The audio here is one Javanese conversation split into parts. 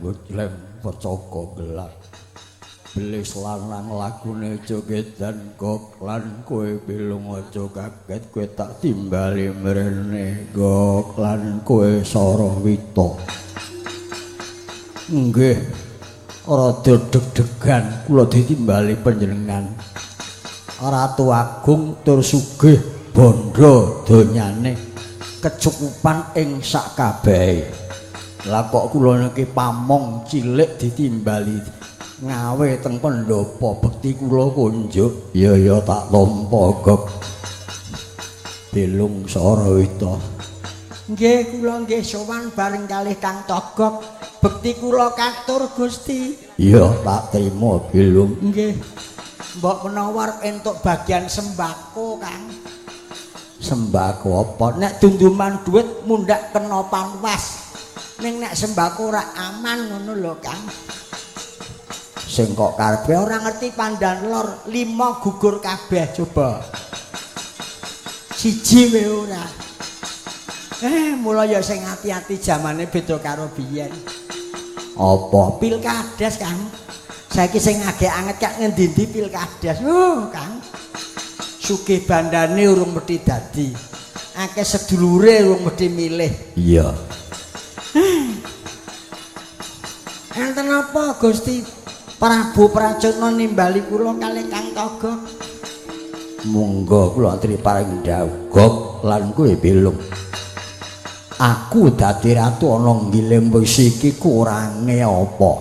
Bojleng pecaka gelar belis lanang lagune jogedan gok lan kowe bilung aja kaget kowe tak timbali mrene gok lan kowe Sarawita. Nggih rada deg-degan kula ditimbali panjenengan Ratu Agung tur sugih bandha donyane kecukupan ing sak kabehe. Lah kok kula niki pamong cilik ditimbali ngawe teng pendhapa bekti kula kunjuk. Ya ya tak tampa gok. Bilung Sarawita. Nggih kula nggih sowan bareng kalih Kang Togok. Bekti kula katur Gusti. Iya tak trima Bilung. Nggih. Mbok menawa entuk bagian sembako Kang. Sembako apa? Nek dunduman dhuwit mundhak kena panwas. Ning nek sembako ora aman ngono lho Kang. Sing kok karepe ora ngerti pandan lor 5 gugur kabeh coba. Siji wae ora. Mula ya sing ati-ati jamane beda karo biyen. Apa? Pilkades Kang. Saiki sing agek anget kak ngendi-endi pilkades. Kang. Sugih bandane urung mesti dadi. Akeh sedulure urung mesti milih. Iya. Enten apa Gusti Prabu Prajana nimbali kula kalih Kang Togok? Monggo kula aturi paring dhawuh gok lan kowe bilung. Aku dadi ratu ana nggilem wis iki kurange apa?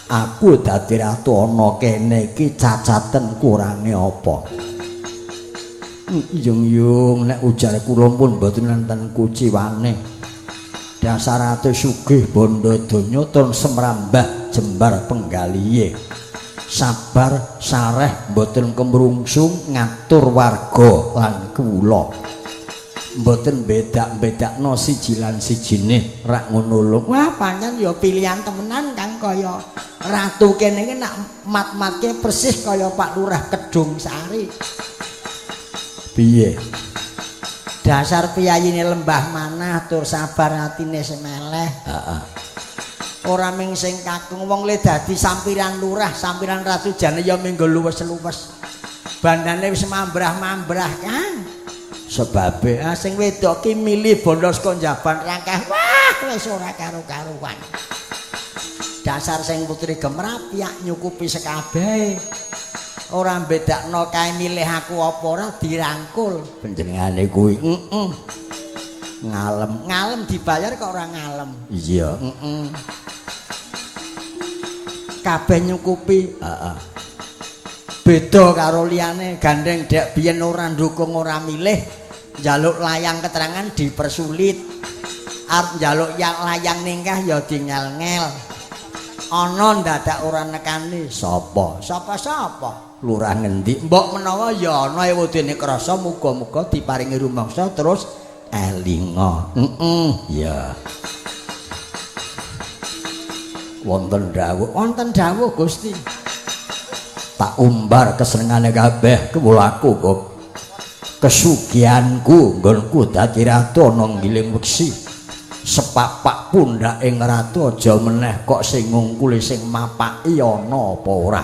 Aku dadi ratu ana kene iki cacaten kurange apa? Yung-yung nek ujar kula pun mboten enten kuciwane. Dasar ratu sugih bandha donya tur semrambah jembar penggalihe. Sabar sareh mboten kemrungsung ngatur warga lan kula. Mboten bedak-bedakno siji lan sijine rak ngono lho. Wah pancen ya pilihan temenan Kang kaya ratu kene iki nak mat-matke persis kaya Pak Lurah Kedung Sari. Piye? Dasar piyayine lembah manah tur sabar atine semeleh. Heeh. Ora ming sing kakung wong le dadi sampiran lurah, sampiran ratu jane ya minggo luwes-luwes. Bandane wis mambrah-mambrah Kang. Sebabe sing wedok ki milih bondo saka njaban rangkah. Wah, wis ora karo-karuan. Dasar sing putri gemrapyak nyukupi sekabehe. Ora bedakno kae milih aku apa ora dirangkul panjenengane kuwi. Heeh. Ngalem, ngalem dibayar kok ora ngalem. Iya, heeh. Kabeh nyukupi. Heeh. Beda karo liyane, gandeng dek biyen ora ndukung ora milih, njaluk layang keterangan dipersulit. Arep njaluk layang ningkah ya dingel-ngel. Ana ndadak ora nekani sapa? Sapa-sapa? Lurah ngendi? Mbok menawa ya ana ewudene krasa muga-muga diparingi rumangsa terus elinga. Heeh, iya. Wonten dawuh, wonten dawuh Gusti. Tak umbar kesenengane kabeh kewulaku kok. Kesugihanku nggonku dadi ratu ana nggiling weksi. Sepapak pundhake ratu aja meneh kok sing ngungkuli sing mapaki ana apa ora.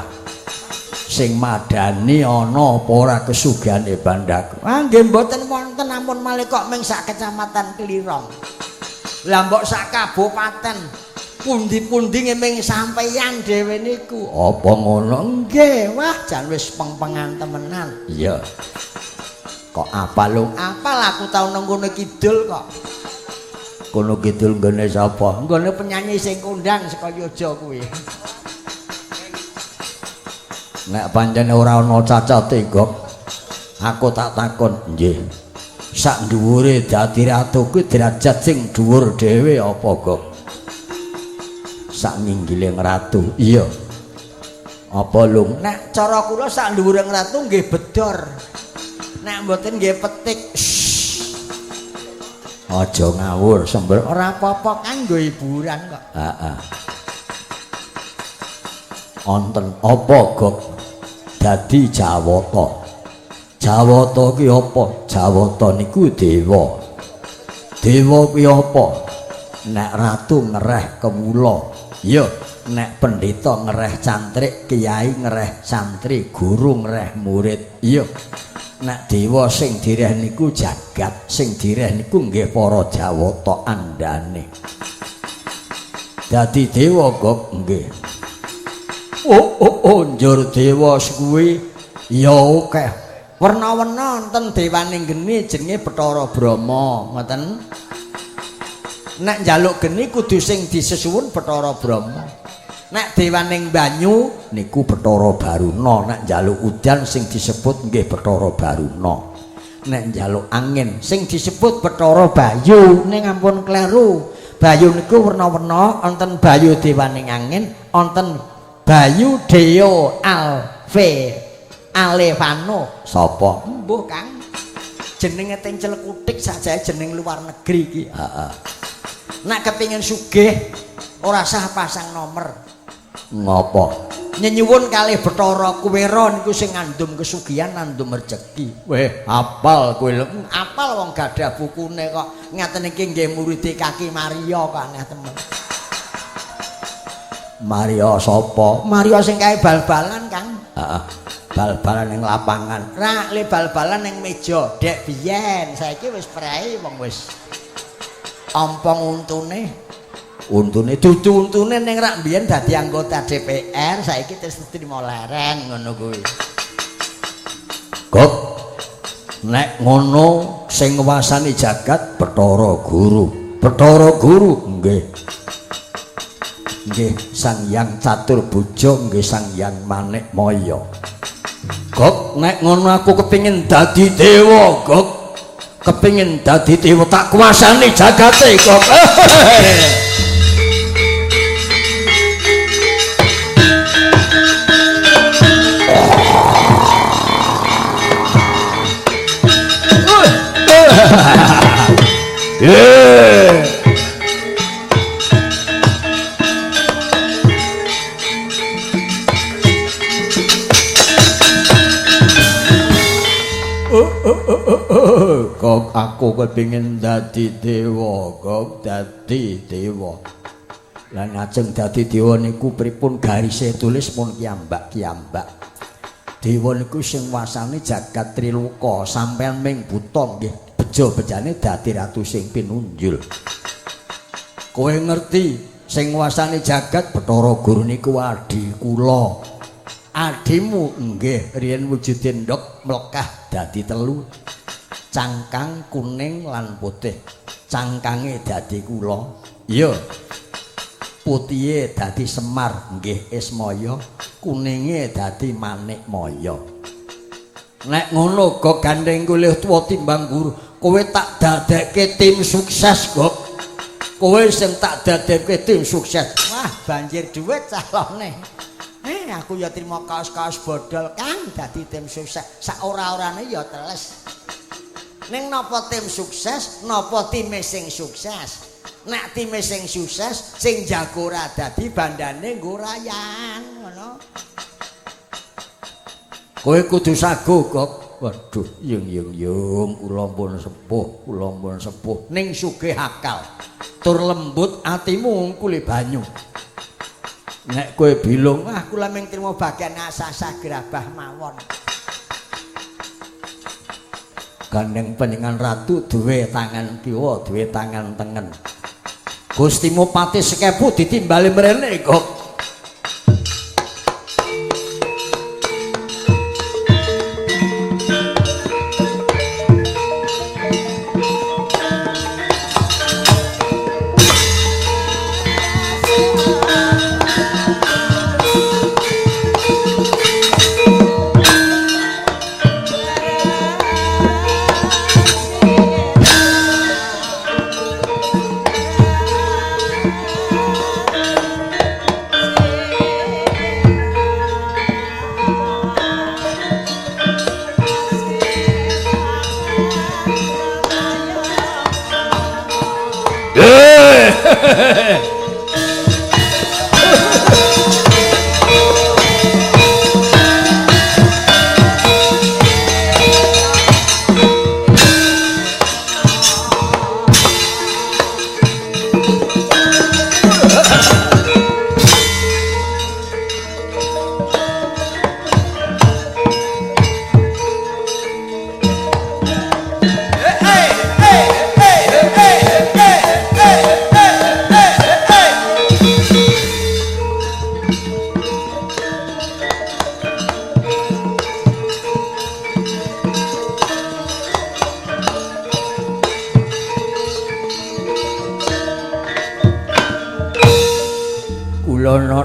Sing madani ana apa ora kesugihane bandhaku. Ah nggih mboten wonten ampun malih kok ming sak kecamatan Klirong. Lah mbok sak kabupaten pundi-pundi ming sampeyan dhewe niku. Apa ngono? Nggih, wah jan wis pengpengan temenan. Iya. Kok apal lho? Apal aku tau nang kono kidul kok. Kono kidul nggone sapa? Nggone penyanyi sing kondang saka Yogya kuwi. Nek pancen ora ana cacate gok, aku tak takon. Nggih. Sak dhuwure dadi ratu kuwi derajat sing dhuwur dhewe apa gok? Sak nginggile ratu. Iya. Apa lung? Nek cara kula sak dhuwure ratu nggih bedor. Nek mboten nggih petik. Aja ngawur sembur. Ora apa-apa kan nggo hiburan kok. Heeh. Wonten apa gok dadi Jawata. Jawata ki apa? Jawata niku dewa. Dewa ki apa? Nek ratu ngereh kewula. Iya, nek pendeta ngereh cantrik, kiai ngereh santri, guru ngereh murid. Iya. Nek dewa sing direh niku jagat, sing direh niku nggih para Jawata andane. Dadi dewa gok nggih. Oh oh oh njur dewa kuwi ya akeh. Werna-werna wonten dewane geni jenenge Bathara Brahma, ngoten. Nek njaluk geni kudu sing disesuwun Bathara Brahma. Nek dewaning banyu niku Bathara Baruna, nek njaluk udan sing disebut nggih Bathara Baruna. Nek njaluk angin sing disebut Bathara Bayu, ning ampun kleru. Bayu niku werna-werna, wonten Bayu dewaning angin, wonten Bayu Deo Alve Alevano. Sapa? Mbuh Kang. Jenenge teng Celekutik sajae jeneng luar negeri iki. Heeh. Nek kepengin sugih ora sah pasang nomer. Ngopo? Nyenyuwun kalih Bathara Kuwera niku sing ngandum kesugihan, ngandum rejeki. Weh, apal kowe. Apal wong gadah bukune kok. Ngaten iki nggih muride Kaki Maria kok aneh temen. Maria sapa? Maria sing kae bal-balan, Kang. Heeh. Bal-balan ning lapangan. Ra le bal-balan ning meja dek biyen. Saiki wis prei wong wis ompong untune. Untune dudu untune ning rak biyen dadi anggota DPR, saiki terus trimo leren ngono kuwi. Gok nek ngono sing nguwasani jagat Bathara Guru. Bathara Guru nggih. Nggih Sang Hyang Caturbuja, nggih Sang Hyang Manikmaya. Gok nek ngono aku kepengin dadi dewa, Gok. Kepengin dadi dewa tak kuasani jagate, Gok. Kok aku kepingin dadi dewa, kok dadi dewa. Lah ngajeng dadi dewa niku pripun garise tulis pun kiambak-kiambak. Dewa niku sing wasane jagat triloka, sampean ming buta nggih bejo-bejane dadi ratu sing pinunjul. Kowe ngerti sing wasane jagat Bathara Guru niku adhi kula. Adhimu nggih riyen wujude ndhok mlekah dadi telu. Cangkang kuning lan putih. Cangkange dadi kula. Iya. Putihe dadi Semar nggih Ismaya, kuninge dadi Manikmaya. Nek ngono kok gandeng kowe tuwa timbang guru, kowe tak dadekke tim sukses kok. Kowe sing tak dadekke tim sukses. Wah, banjir duit calone. Aku ya trimo kaos-kaos bodol Kang dadi tim sukses. Sak ora-orane ya teles. Ning napa tim sukses, napa time sing sukses? Nek time sing sukses, sing jago ora dadi bandane nggo rayan, ngono. Kowe kudu sago kok. Waduh, yung yung yung, kula pun sepuh, kula pun sepuh. Ning sugih akal. Tur lembut atimu ngkuli banyu. Nek kowe bilung, wah kula mung trimo bagian asasah gerabah mawon. Gandeng panjenengan ratu duwe tangan kiwa, duwe tangan tengen. Gustimu pati sekepu ditimbali mrene kok.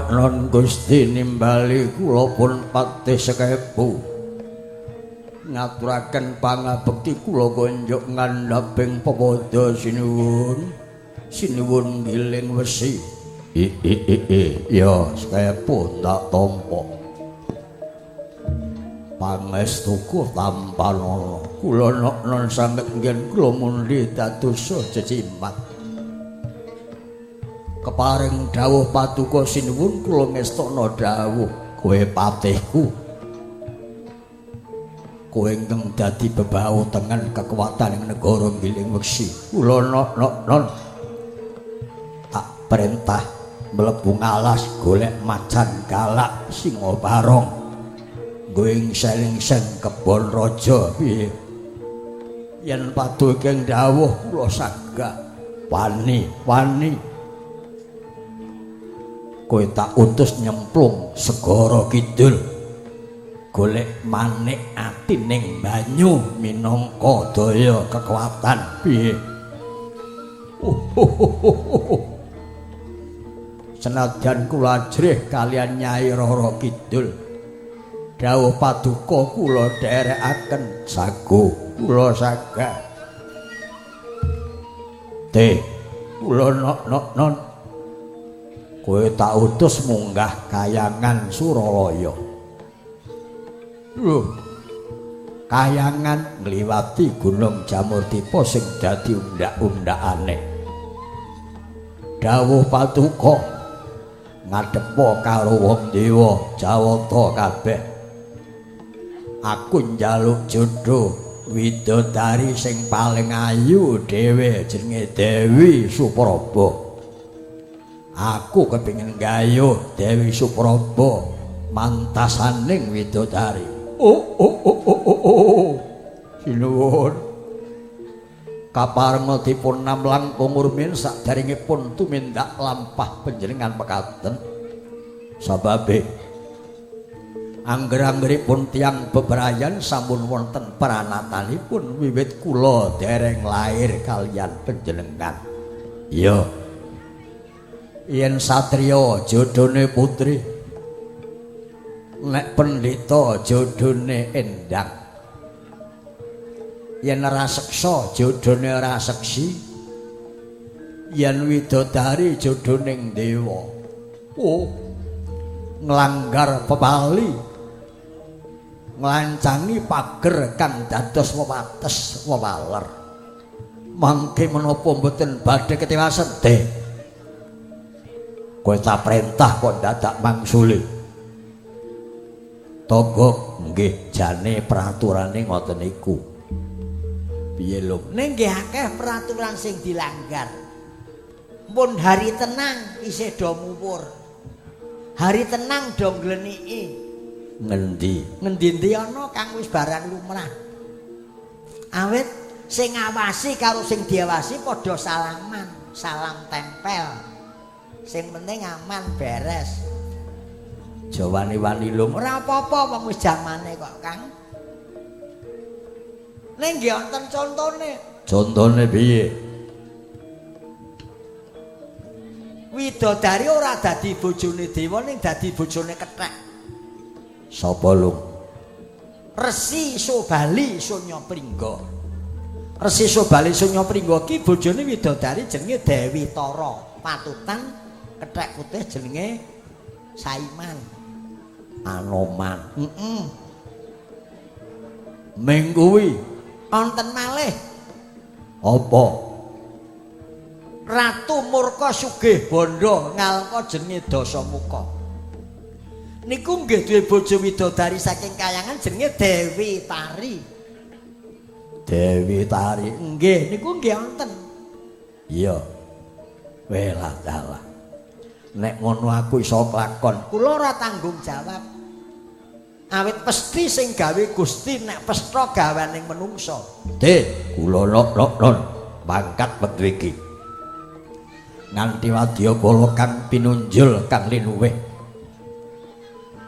Non Gusti nimbali kula pun patih sekepu ngaturaken pangabekti kula gonjok ngandhaping pepadha sinuwun sinuwun giling wesi. Ya sekepu tak tampa pangestuku tampanana kula non sanget nggen kula mundi dados cecimat. Keparing dawuh paduka sinuwun kula ngestana dawuh kowe patihku kowe ingkang dadi bebau tengen kekuatan ing negara Giling Wesi. Kula non tak perintah mlebu ngalas golek macan galak singa barong nggo selingseng kebon raja. Piye yen paduka ing dawuh kula sagah wani wani kowe tak utus nyemplung segara kidul golek manik ati ning banyu minangka daya kekuatan. Piye? Senajan kula ajrih kalian Nyai Roro Kidul, dawuh paduka kula dherekaken sago kula sagah. Teh kula nok-nok kowe tak utus munggah kayangan Suralaya. Lho, kayangan ngliwati Gunung Jamurtipa sing dadi undak-undakane. Dawuh paduka ngadhepa karo wong dewa Jawata kabeh. Aku njaluk jodho widodari sing paling ayu dhewe jenenge Dewi Supraba. Aku kepingin gayuh Dewi Supraba mantasaning widodari. Oh oh oh oh oh oh. Sinuwun. Kaparenga dipun namlangkung rumiyin saderengipun tumindak lampah panjenengan mekaten. Sababe angger-anggeripun tiyang bebrayan sampun wonten pranatanipun wiwit kula dereng lair kalian panjenengan. Iya. Yen satriya jodhone putri, nek pendhita jodhone endang, yen raseksa jodhone raseksi, yen widodari jodhoning dewa. Oh, nglanggar pepali, nglancangi pager kang dados wewates wewaler. Mangke menapa mboten badhe ketiwasen? Teh kowe tak perintah kok dadak mangsuli. Togok nggih jane peraturane ngoten niku. Piye lho? Ning nggih akeh peraturan sing dilanggar. Mun hari tenang isih do muwur. Hari tenang do ngleniki. Ngendi? Ngendi-endi ana kang wis barang lumrah. Awit sing ngawasi karo sing diawasi padha salaman, salam tempel. Sing penting aman beres. Aja wani-wani lho. Ora apa-apa wong wis jamane kok, Kang. Ning nggih wonten contone. Contone piye? Widodari ora dadi bojone dewa ning dadi bojone kethek. Sapa lho? Resi Sobali Sunyapringga. Resi Sobali Sunyapringga ki bojone widodari jenenge Dewi Tara. Patutan kethek putih jenenge Saiman. Anoman. Heeh. Ming kuwi wonten malih. Apa? Ratu Murka sugih bondo ngalengka jenenge Dasamuka. Niku nggih duwe bojo widodari saking kayangan jenenge Dewi Tari. Dewi Tari. Nggih, niku nggih wonten. Iya. Welah dalah. Nek ngono aku iso klakon. Kula ora tanggung jawab. Awit pesti sing gawe Gusti nek pesta gawaning menungsa. De, kula nok-nok mangkat wektu iki. Nganti wadyabala kang pinunjul kang linuwih.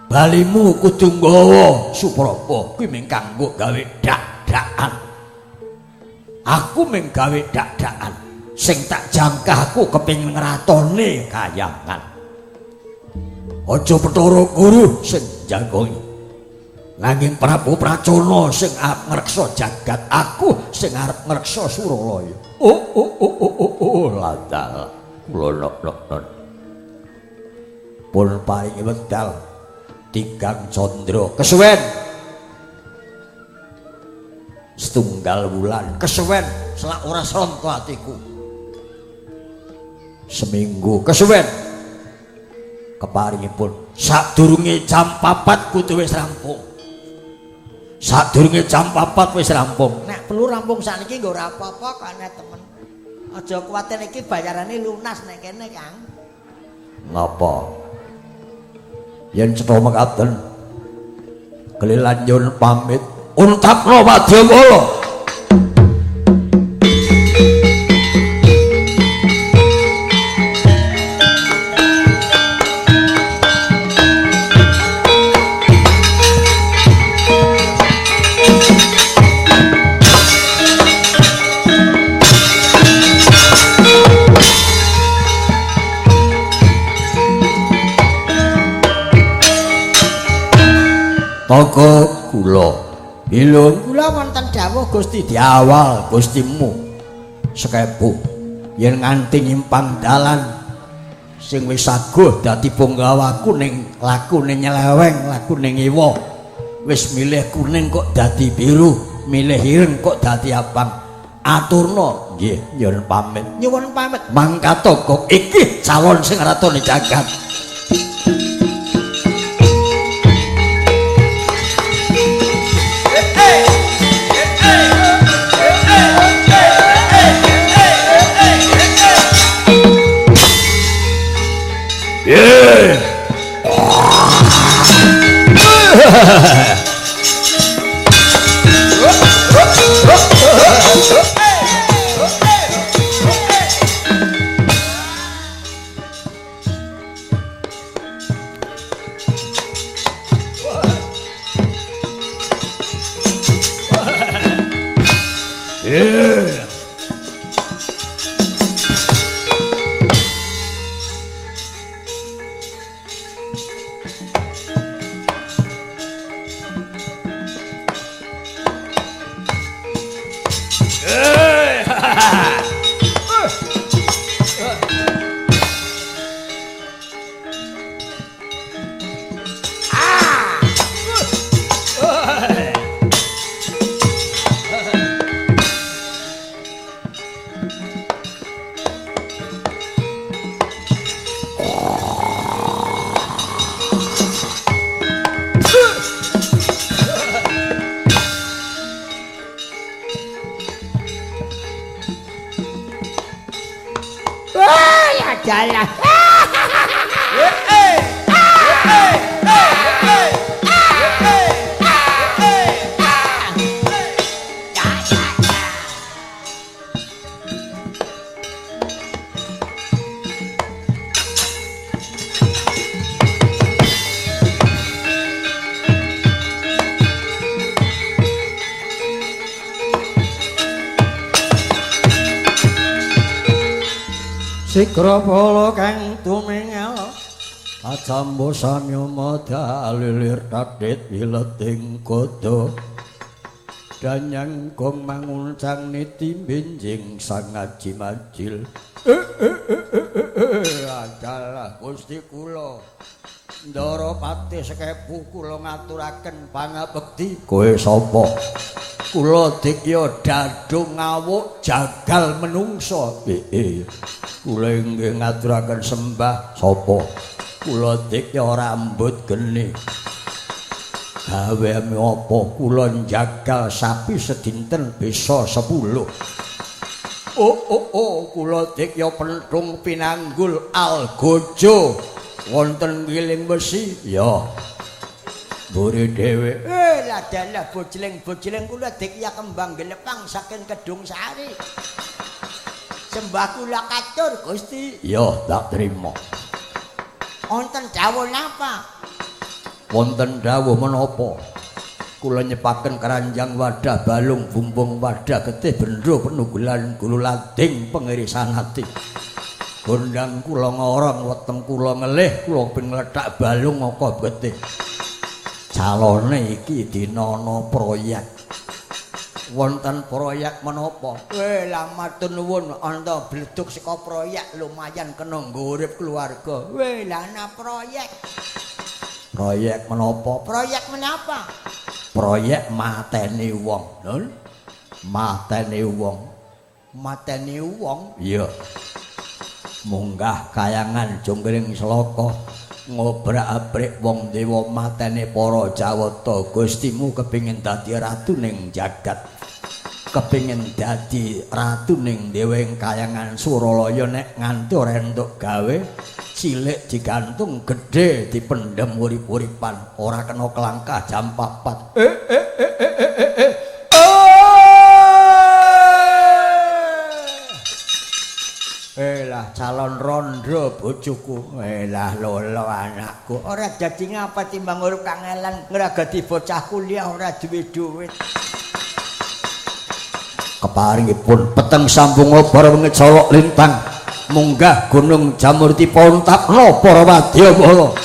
Balimu kudu nggawa suprapa kuwi mung kanggo gawe dak-dakan. Aku mung gawe dak-dakan. Sing tak jangkah aku kepengin ngratone kayangan. Aja Bathara Guru sing jagongi. Nanging Prabu Pracona sing arep ngreksa jagat, aku sing arep ngreksa Suralaya. Oh oh oh oh oh oh ladal. Kula nok-nok. Pun paringi wekdal tigang candra kesuwen. Setunggal wulan kesuwen selak ora sronto atiku. Seminggu kesuwen keparingipun sadurunge jam 4 kudu wis rampung. Sadurunge jam 4 wis rampung. Nek perlu rampung sakniki nggo ora apa-apa kok nek temen. Aja kuwatir iki bayarane lunas nek kene, Kang. Ngapa? Yen cetha mekaten kelilan nyuwun pamit untapna wadyabala. Toko kula bilung kula wonten dawuh Gusti diawal Gustimu sekepu yen nganti nyimpang dalan sing wis saguh dadi punggawaku ning lakune nyeleweng lakune ngiwa wis milih kuning kok dadi biru milih ireng kok dadi abang aturna nggih nyuwun pamit nyuwun pamit mangkat kok iki calon sing ratune jagat. Yeah. Yeah. Sikrapala kang tumingal acambo samyama dalilir tatit wileting kodho danyang gong manguncang niti benjing sang aji majil. Adalah Gusti kula Ndara Patih Sekepu kula ngaturaken pangabekti. Kowe sapa? Kula dikya dadung ngawuk jagal menungso. Heeh. Kula inggih ngaturaken sembah sapa? Kula dikya rambut geni. Gaweane apa? Kula njagal sapi sedinten bisa 10. Oh oh oh, kula dikya pentung pinanggul algojo wonten giling besi. Ya. Mburi dhewe. Lah dalah bojleng-bojleng kula dikya kembang gelepang saking Kedung Sari. Sembah kula katur Gusti. Ya, tak trima. Wonten dawuh napa? Wonten dawuh menapa? Kula nyepaken keranjang wadah balung bumbung wadah getih bendho penunggulan gulu lading pengirisan ati. Gondang kula ngorong weteng kula ngelih kula ping ngletak balung ngoko getih. Calone iki dinana proyek. Wonten proyek menapa? Lah matur nuwun ana bledug saka proyek lumayan kena nggo urip keluarga. Lah ana proyek. Proyek menapa? Proyek menapa? Proyek mateni wong. Lho. Mateni wong. Mateni wong? Iya. Munggah kayangan jonggreng selaka ngobrak-abrik wong dewa mateni para Jawata. Gustimu kepingin dadi ratu ning jagat. Kepingin dadi ratu ning dewa ing kayangan Suralaya nek nganti ora entuk gawe cilik digantung gedhe dipendhem urip-uripan ora kena kelangkah jam 4. Lah calon rondo bojoku. Lah lolo anakku. Ora dadi ngapa timbang urip kangelan ngragati bocah kuliah ora duwe duit. Keparingipun peteng sambung para wengi colok lintang munggah gunung jamur dipontapno para wadyabala.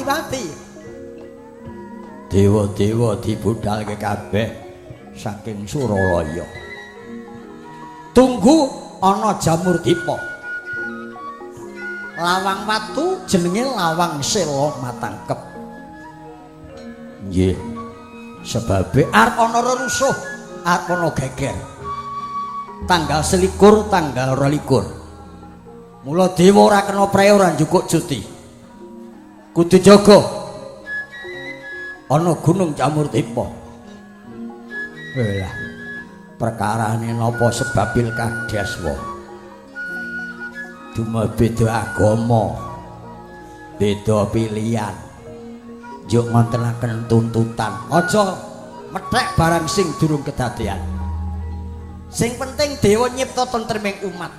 wati-wati. Dewa-dewa dibudalke kabeh saking Suralaya. Tunggu ana Jamur Dipa. Lawang watu jenenge Lawang Sela Matangkep. Nggih. Sebabe arep ana rusuh, arep ana geger. Tanggal 21, tanggal 22. Mula dewa ora kena prei ora njukuk cuti. Kudu jaga. Ana Gunung Jamur Dipa. Lah, perkarane napa sebab pilkades wae? Cuma beda agama, beda pilihan. Njuk ngontenaken tuntutan. Aja methek barang sing durung kedadean. Sing penting dewa nyipta tentreming umat,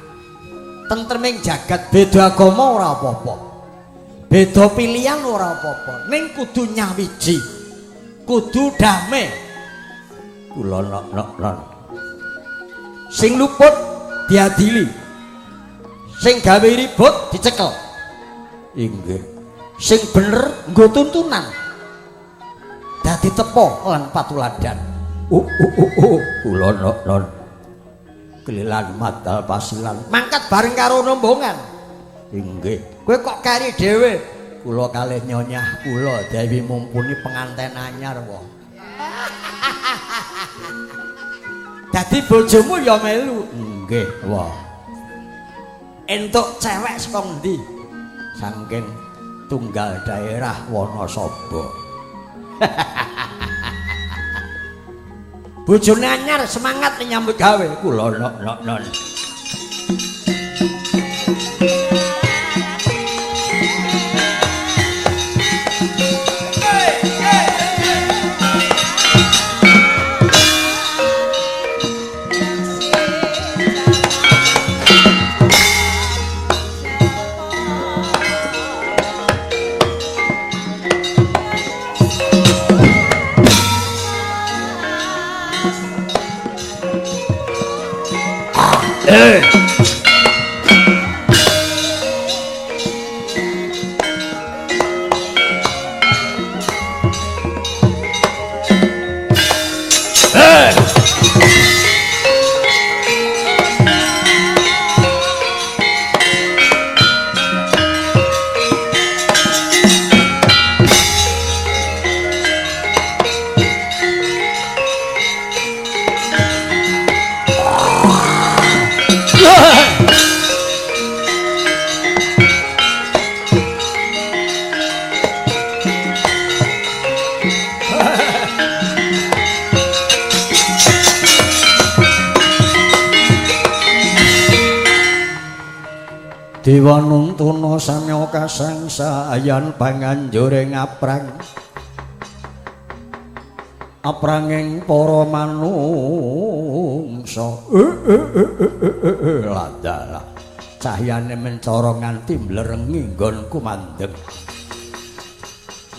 tentreming jagat. Beda agama ora apa-apa, beda pilihan ora apa-apa, ning kudu nyawiji, kudu damai. Kula nok-nok. Sing luput diadili, sing gawe ribut dicekel. Inggih. Sing bener nggo tuntunan, dadi tepo lan patuladan. Kula nok-nok. Kelilan madal pasilan mangkat bareng karo rombongan. Inggih. Kowe kok kari dhewe? Kula kalih nyonyah kula Dewi Mumpuni penganten anyar wae. Dadi bojomu ya melu. Nggih, wah. Entuk cewek saka ngendi? Saking tunggal daerah Wonosobo. Bojone anyar semangat nyambut gawe. Kula nok-nok. Dewa nuntuna samya kasangsayan panganjure ngaprang apranging para manungsa. Ladalah cahyane mencara nganti mlerengi nggonku mandeg.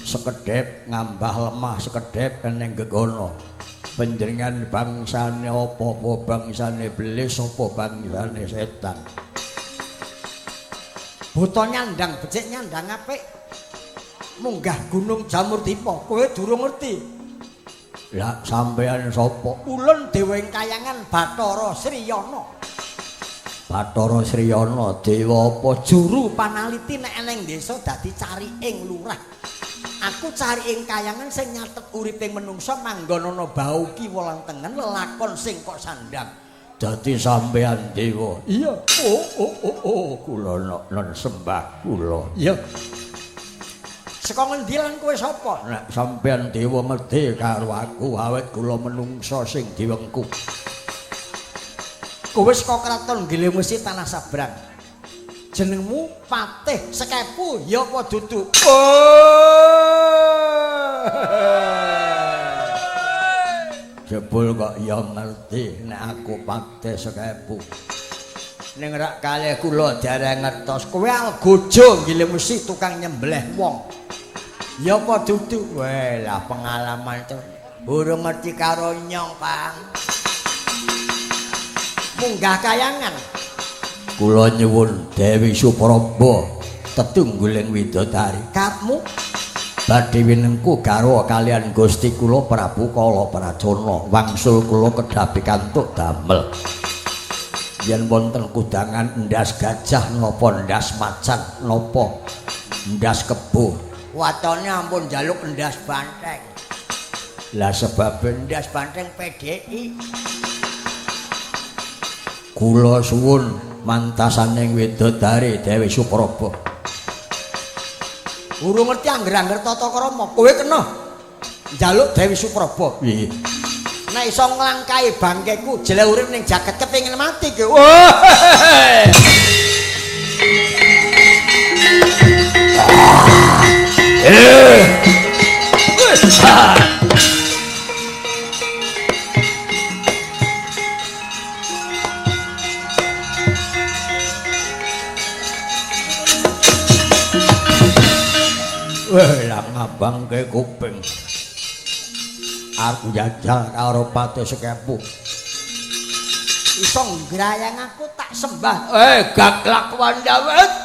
Sekedhep ngambah lemah, sekedhep eneng gegono. Panjenengan bangsane apa-apa, bangsane iblis apa bangsane setan. Buta nyandang becik nyandang apik. Munggah Gunung Jamur Dipa, kowe durung ngerti. Lah sampean sapa? Ulun dewa ing kayangan Bathara Sriyana. Bathara Sriyana dewa apa? Juru panaliti nek eneng desa dadi cariking lurah. Aku cariking kayangan sing nyatet uriping menungsa manggon ana bau kiwa lan tengen lelakon sing kok sandang. Dadi sampean dewa. Iya. Oh, kula nok sembah kula. Iya. Saka ngendi lan kowe sapa? Nek sampean dewa ngerti karo aku, awet kula menungsa sing diwengku. Kowe saka kraton Gilimusi Tanah Sabrang. Jenengmu Patih Sekepu ya apa dudu? Jebul kok ya ngerti nek aku Patih Sekepu. Ning rak kalih kula dereng ngertos. Kowe algojo Gilimusi tukang nyembelih wong. Ya apa dudu? Weh lah pengalaman to. Burung ngerti karo nyong, Kang. Munggah kayangan. Kula nyuwun Dewi Supraba tetungguling widodari. Karepmu Badhe winengku garwa kalian Gusti kula Prabu Kala Pracona. Wangsul kula kedhap pikantuk damel. Yen wonten kudangan endas gajah napa endas macan napa endas kebo. Watone ampun njaluk endas banteng. Lah sebab endas banteng PDI. Kula suwun mantasaning widodari Dewi Supraba. Urung ngerti angger-angger tata krama, kowe kena njaluk Dewi Supraba. Piye? Nek iso nglangkahi bangkeku jelek urip ning jagat kepengin mati kowe. Wah, lah ngabangke kuping. Aku jajal karo Patih Sekepu. Iso ngrayang aku tak sembah. Gaglak wandawet.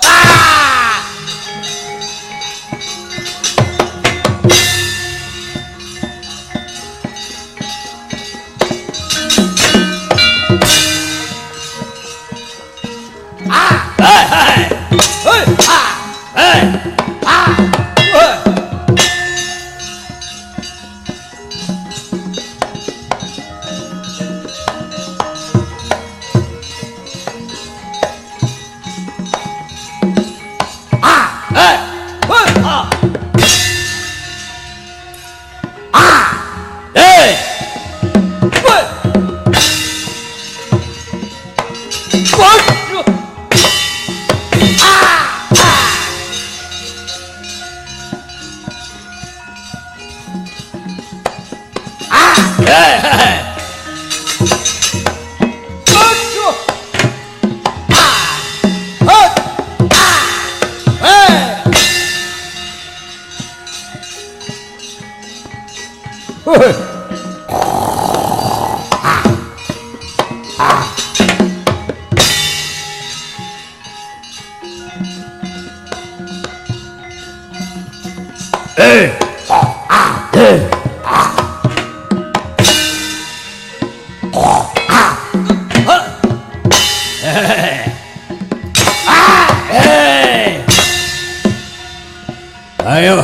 Ayo.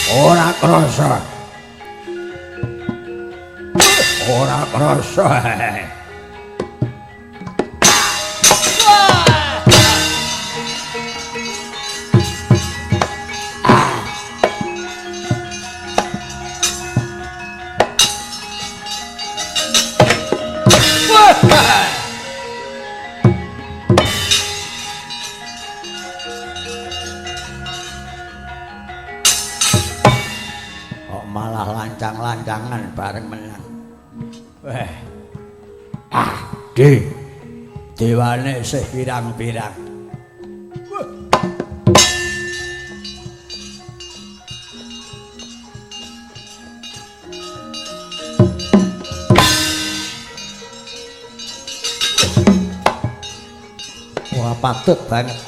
Ora krasa. Ora krasa. Malah lancang-lancangan bareng menang. Weh. Ah, de. Dewane isih pirang-pirang. Wah, patut banget.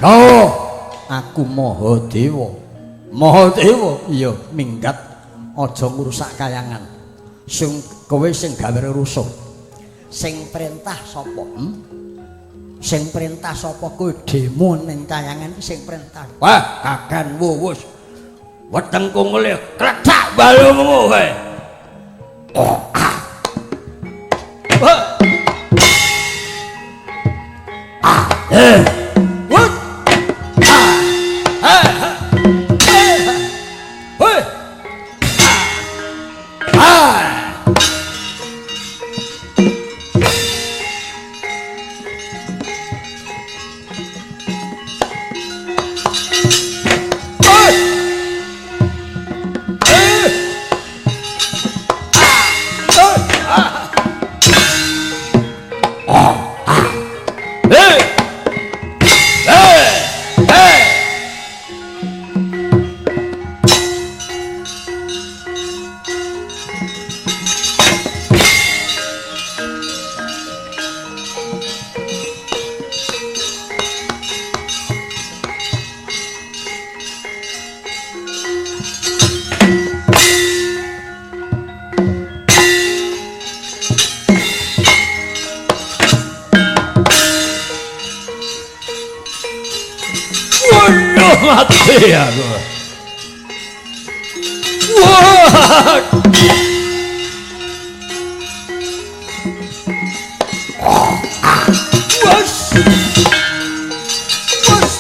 No, aku Mahadewa. Mahadewa, iya minggat aja ngrusak kayangan. Sing kowe sing gawe rusuh. Sing perintah sapa? Sing perintah sapa kowe demo ning kayangan iki sing perintah. Wah, kakan wuwus. Wetengku ngelih klethak balungmu kowe. Mati aku. Wah. Wes. Wes.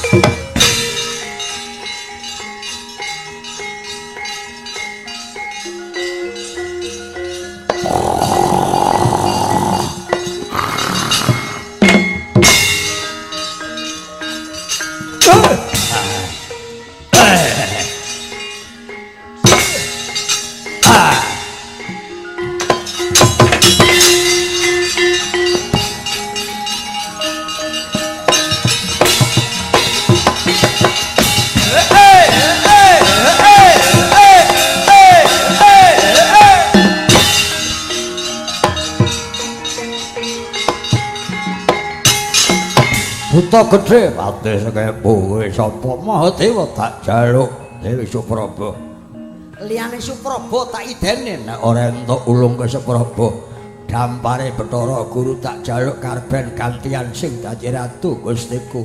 Buta gedhe patih sekepo kowe sapa? Mahadewa tak jaluk Dewi Supraba. Liyane Supraba tak idene nek ora entuk ulung ke Supraba. Dampare Bathara Guru tak jaluk karben gantian sing dadi ratu Gustiku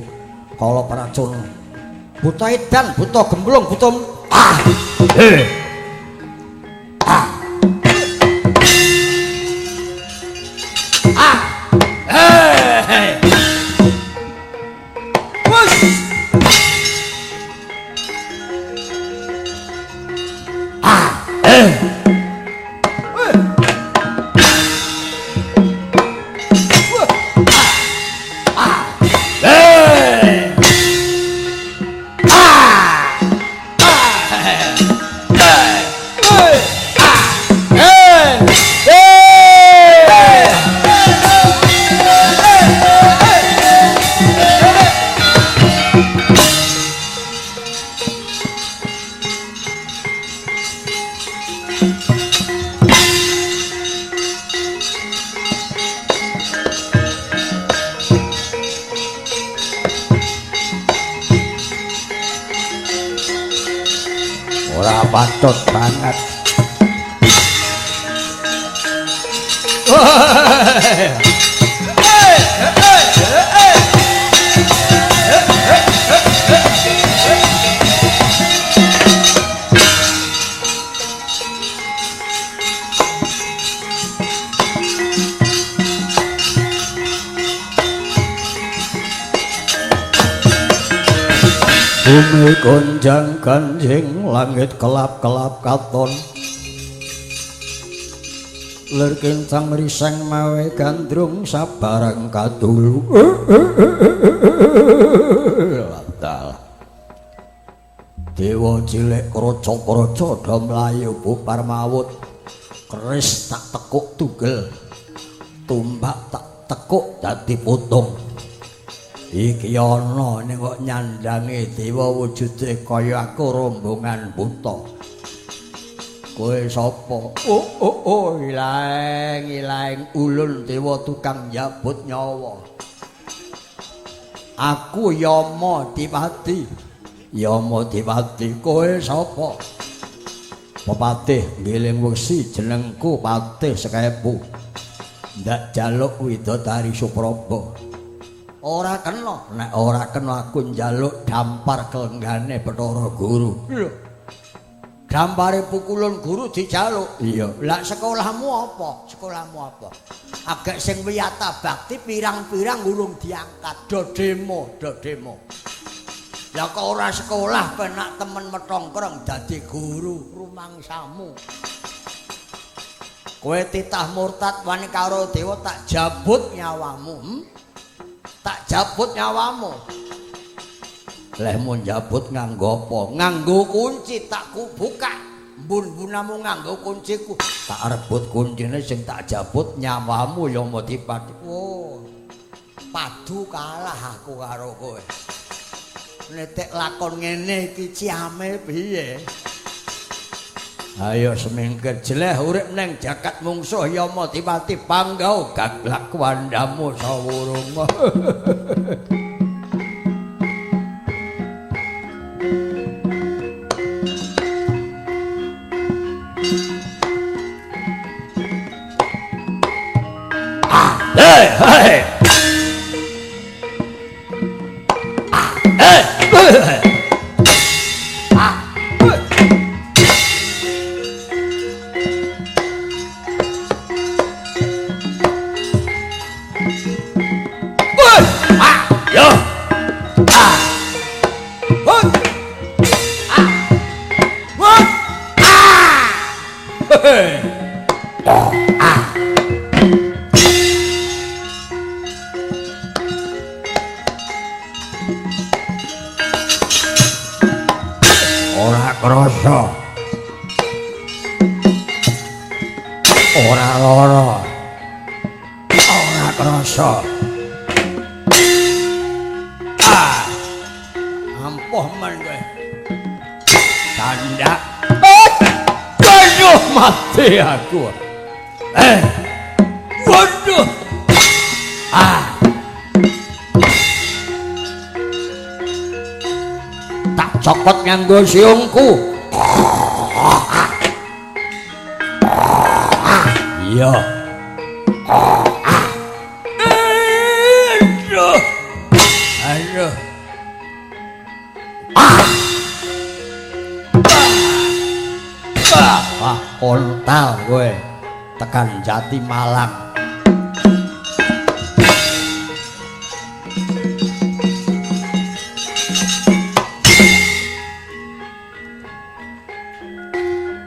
Kala Pracana. Buta edan, buta gemblung, buta ah. Ah. Ah. Eh. Ora patut banget. Bumi gonjang ganjing, langit kelap-kelap katon. Lir kincang riseng mawe gandrung sabarang kadulu. Ladal. Dewa cilik kroco-kroco do mlayu bubar mawut. Keris tak tekuk tugel, tumbak tak tekuk dadi putung. Iki ana ning kok nyandange dewa wujude kaya aku rombongan buta. Kowe sapa? Oh oh oh, ilaeng ilaeng ulun dewa tukang njabut nyawa. Aku Yama Dipati. Yama Dipati, kowe sapa? Pepatih ngiling wesi jenengku Patih Sekepu. Ndak jaluk widodari Supraba. Ora kena, nek ora kena aku njaluk dampar kelenggane Bathara Guru. Lho. Dampare pukulun guru dijaluk. Iya. Lah sekolahmu apa? Sekolahmu apa? Agek sing wiyata bakti pirang-pirang urung diangkat. Do demo, do demo. Lah kok ora sekolah penak temen metongkrong dadi guru rumangsamu. Kowe titah murtad wani karo dewa tak jabut nyawamu. Tak jabut nyawamu. Lehmu njabut nganggo apa? Nganggo kunci tak ku buka. Mbun-mbunamu nganggo kunciku. Tak rebut kuncine sing tak jabut nyawamu ya Dipati. Oh. Padu kalah aku karo kowe. Netek lakon ngene iki ciame piye? Ayo semingkir jeleh urip neng jagat mungsuh Yama Dipati panggau gaglak wandamu sawurung. Hey, hey. Ah, hey. Ora krasa. Ora lara. Ora krasa. Ah. Ampuh men kowe. Tandak. Aduh, mati aku. Waduh. Ah. Tak cokot nganggo siungku. Iya. Aduh. Aduh. Ah, kontal kowe tekan Jati Malang.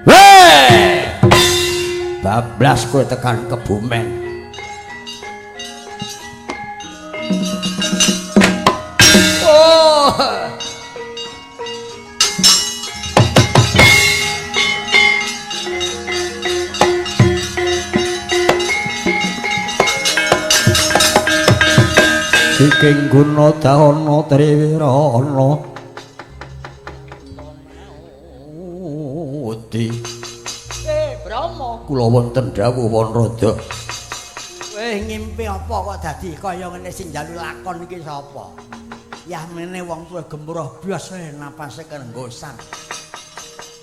Weh! Bablas kowe tekan Kebumen. Oh. Siking guna dahana triwirana Udi. Brahma, kula wonten dawuh Wanrada. Weh, ngimpi apa kok dadi kaya ngene sing njaluk lakon iki sapa? Yah mene wong tuwa gemroh blas napase kerenggosan.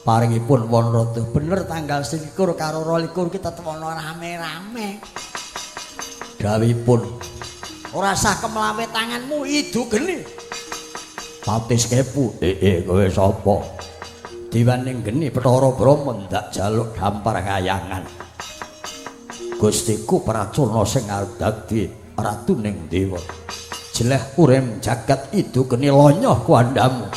Paringipun Wanrada bener tanggal 21 karo 22 ki tetep ana rame-rame. Dawuhipun ora sah kemlawe tanganmu idu geni. Patis kepu, kowe sapa? Diwaning geni Bathara Brahma ndak jaluk dampar kayangan. Gustiku Pracona sing arep dadi ratuning dewa. Jeleh urem jagat idu geni lonyoh kuandhamu.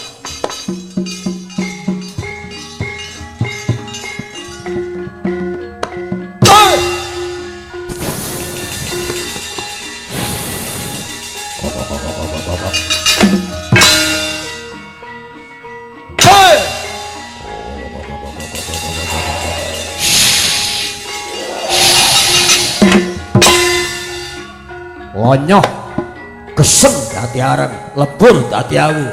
Lonyoh geseng dadi areng, lebur dadi awu.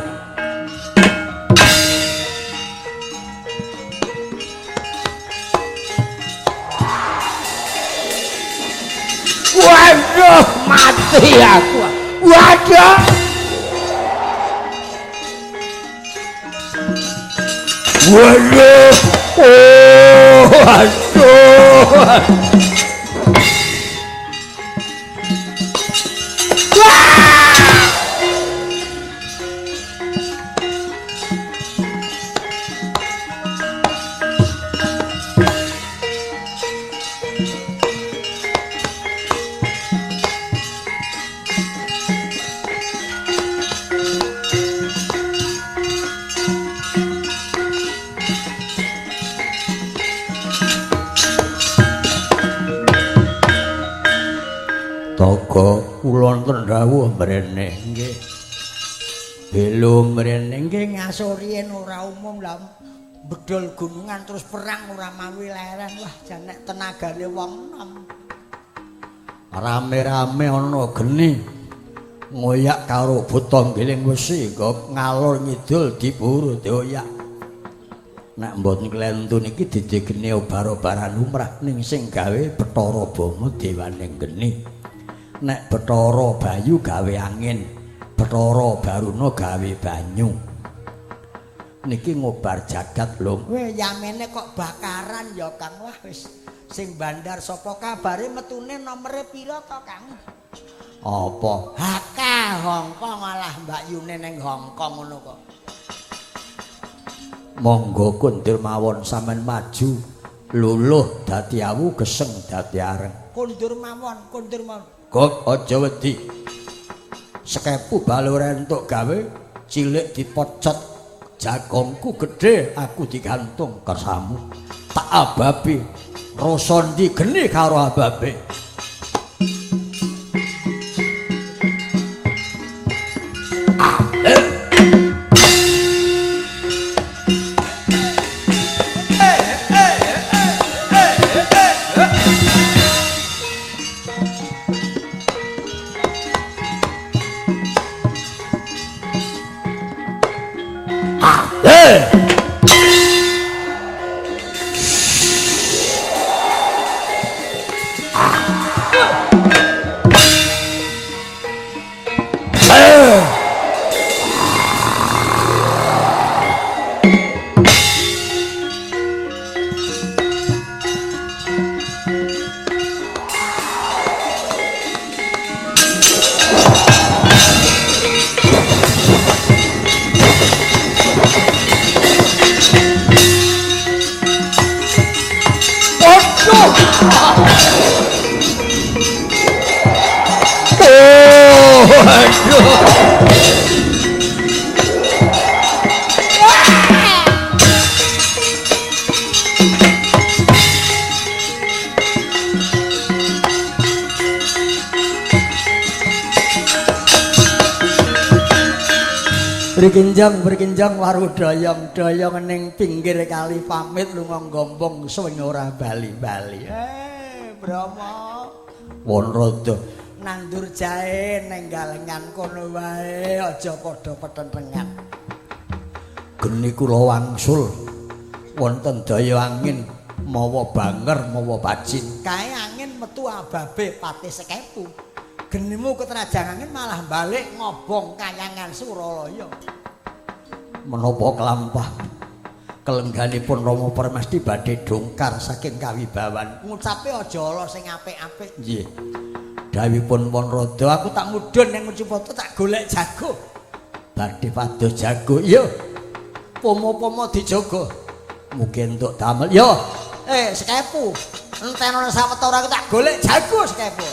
Waduh, mati aku. Waduh. Waduh. Oh, aduh. Toga kula wonten dawuh mrene nggih. Belo mrene nggih ngasur yen ora umum lah bedol gunungan terus perang ora mawi leren. Wah jan nek tenagane wong enom. Rame-rame ana geni ngoyak karo buta giling wesi nggo ngalor ngidul diburu dioyak. Nek mboten klentu niki didegene obar-obaran lumrah ning sing gawe Bathara Bama dewaning geni. Nek Bathara Bayu gawe angin, Bathara Baruna gawe banyu. Niki ngobar jagat lho. Weh yamene kok bakaran ya Kang. Wah wis sing bandar sapa kabare metune nomere pira to Kang? Apa? HK Hongkong alah Mbak Yune ning Hongkong ngono kok. Monggo kundur mawon sampean maju luluh dadi awu geseng dadi areng. Kundur mawon, kundur mawon. Kok aja wedi. Sekepu balure entuk gawe cilik dipocot jagongku gedhe aku digantung kersamu. Tak ababi rasa ndi geni karo ababe. Waduh. Berkinjang berkinjang waru doyong doyong ning pinggir kali pamit lunga gombong suweng ora bali-bali. Brahma Wanrada nandur jahe ning galengan kono wae aja padha petentengan. Geni kula wangsul wonten daya angin mawa banger mawa pacin. Kae angin metu ababe pati sekepu. Genimu ketrajang angin malah balik ngobong kayangan Suralaya. Menapa kelampah kelengganipun Rama Permesti badhe dongkar saking kawibawan. Ngucape aja ala sing apik-apik. Nggih. Dawuhipun Wanrada aku tak mudhun ning Ngcipata tak golek jago. Badhe pados jago. Iya. Pomo-pomo dijaga. Mugi entuk damel. Yo. Sekepu. Entenono sawetara aku tak golek jago sekepu.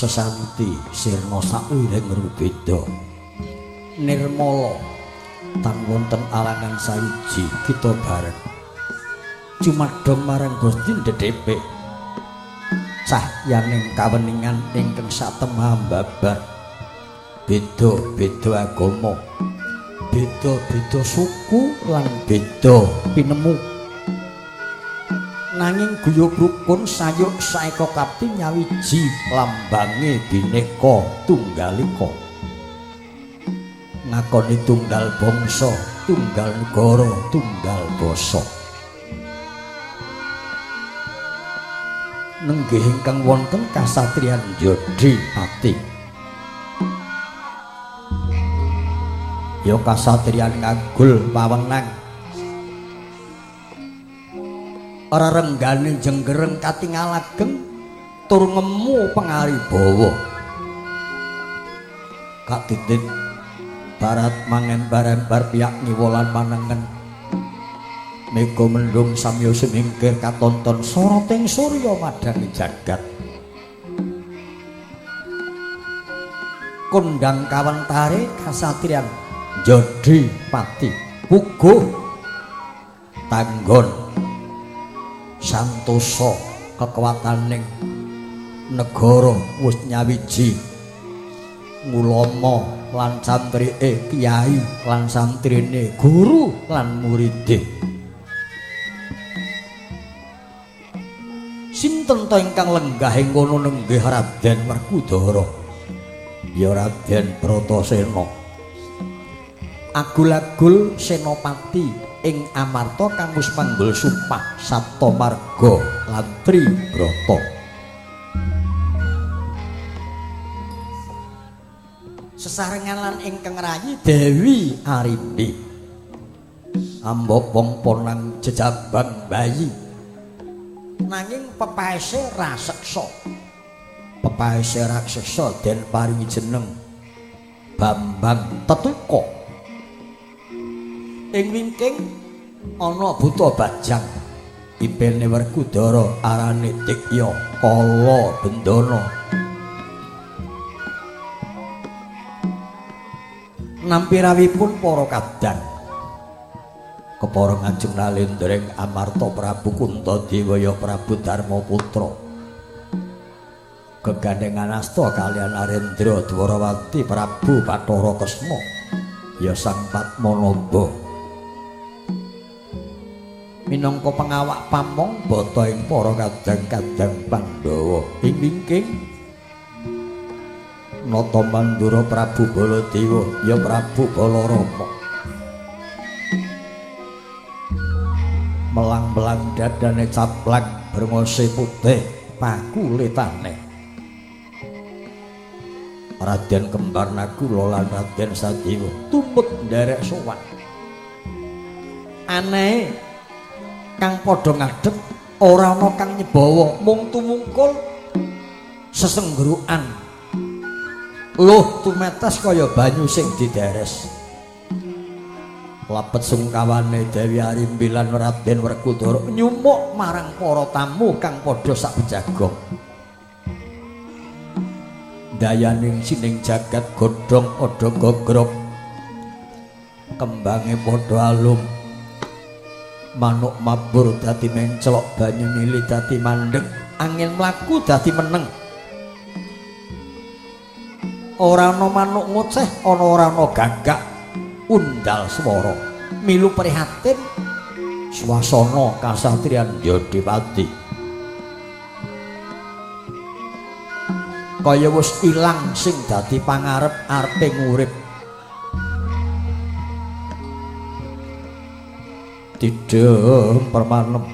sesanti sirna sawiring rubeda nirmala tan wonten alangan sawiji kita bareng cumadhong marang Gusti ndedhepik cahyaning kaweningan ingkang satemah babar beda-beda agama, beda-beda suku lan beda pinemu, nanging guyub rukun sayuk saeka kapti nyawiji lambange Bhinneka Tunggal Ika, ngakoni tunggal bangsa, tunggal negara, tunggal basa. Nenggih ingkang wonten kasatriyan Jodhi Pati, ya kasatriyan ngagul pawenang, ora renggane jenggereng katingal ageng tur ngemu pangaribawa. Katitit barat mangembar-embar piyak ngiwa lan manengen, mega mendung samya sumingkir katonton soroting surya madhangi jagat. Kondang kawentare kasatriyan Jodhi Pati puguh tanggon santosa kekuwataning negara wis nyawiji ngulama lan santrike, kiai lan santrine, guru lan muride. Sinten ta ingkang lenggah ing kono nenggih Raden Werkudara? Ya Raden Bratasena. Agul-agul senopati ing Amarta kang wis manggul sumpah Sapta Marga lan Tribrata. Sesarengan lan ingkang rayi Dewi Arimbi ambopong ponang jejabang bayi, nanging pepaese raseksa. Pepaese raseksa den paringi jeneng Bambang Tetuka. Ing wingking ana buta bajang ipene Werkudara arane Dikya Kala Bendana. Nampi rawuhipun para kadang kepara ngajeng nalendra ing Amarta Prabu Kuntadewa ya Prabu Darmaputra gegandhengan asta kaliyan Narendra Dwarawati Prabu Bathara Kresna ya Sang Padmanaba minangka pengawak pamong bata ing para kadang-kadang Pandhawa. Ing wingking Nata Mandura Prabu Baladewa ya Prabu Balarama melang-melang dadane caplang brengose putih pakulitane. Raden Kembar Nakula lan Raden Sadewa tumut nderek sowan. Anehe kang padha ngadeg ora ana kang nyebawa, mung tumungkul sesenggrukan luh tumetes kaya banyu sing dideres. Lapet sungkawane Dewi Arimbi lan Raden Werkudara nyumuk marang para tamu kang padha sak bejagong. Dayaning sining jagat godhong padha gogrok, kembange padha alum, manuk mabur dadi menclok, banyu mili dadi mandeg, angin mlaku dadi meneng. Ora ana manuk ngoceh, ana ora ana gagak undal swara. Milu prihatin swasana kasatriyan Jodhipati kaya wis ilang sing dadi pangarep arepe ngurip. Tidung permanem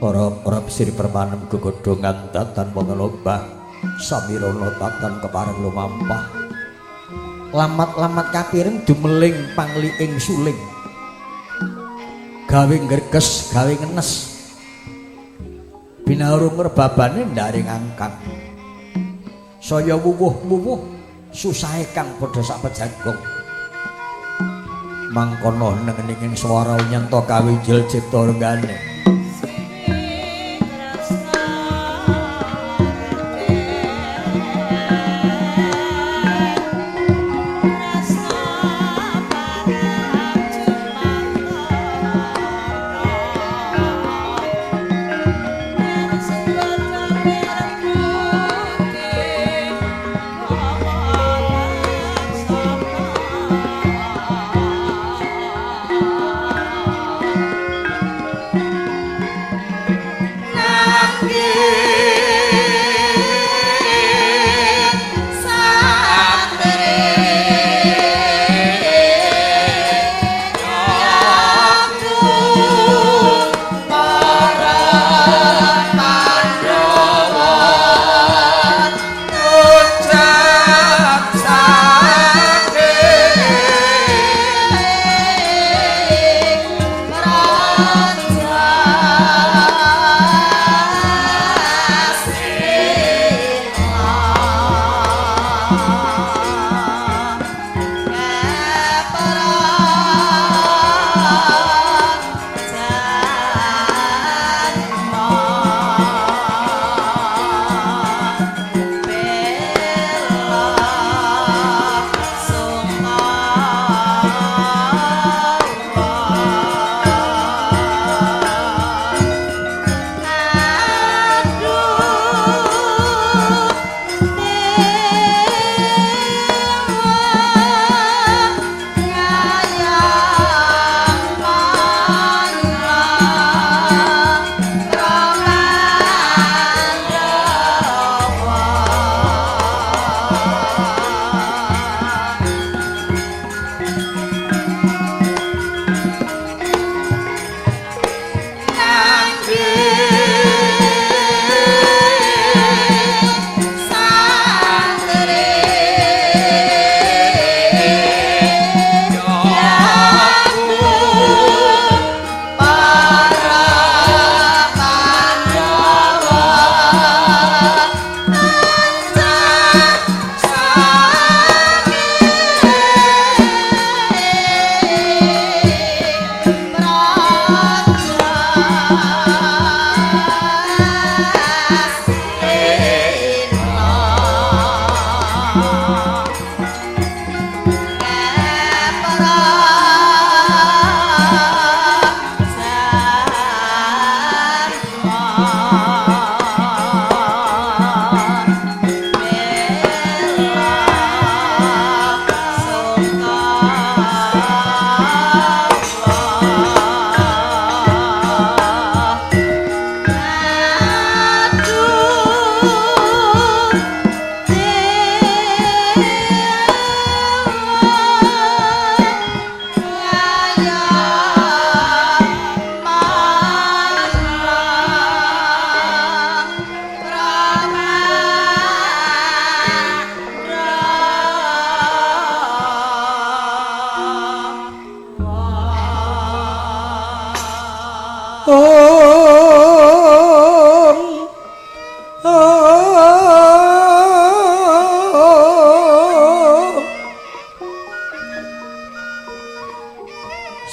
ora-ora sri permanem gegodhongan datan wonten lobah samirana tatan kepareng lumampah. Lamat-lamat kapiring dumeling pangliing suling, gawe ngreges gawe ngenes, binarung rebabane ndaring angkang. Saya wuwuh-wuwuh susahe kang padha sak pejagong. Mangkono nengening swara nyenta kawijil cipta renggane.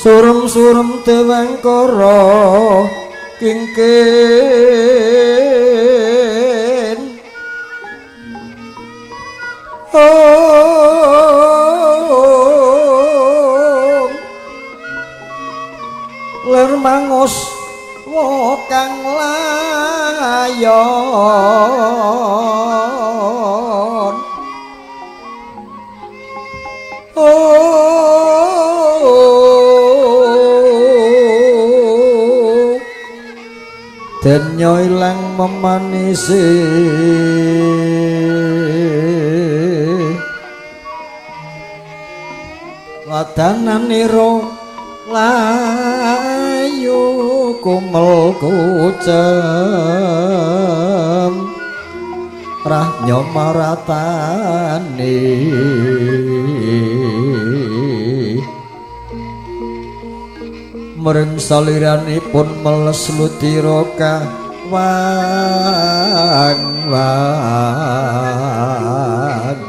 Surem-surem dewangkara kingkin. Ler mangos kang layon. Denyo ilang memanisi wadananira layu kumel kucem rahnyo maratani mring saliranipun meles ludira kawang wang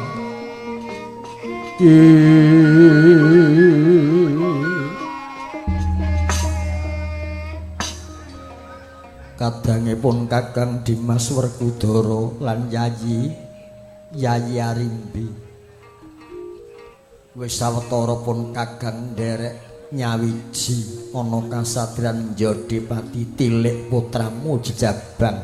kadangipun Kakang Dimas Werkudara lan Yayi Yayi Arimbi wis sawetara pun Kakang nderek nyawiji ana kasadran Jodipati tilik putramu jejabang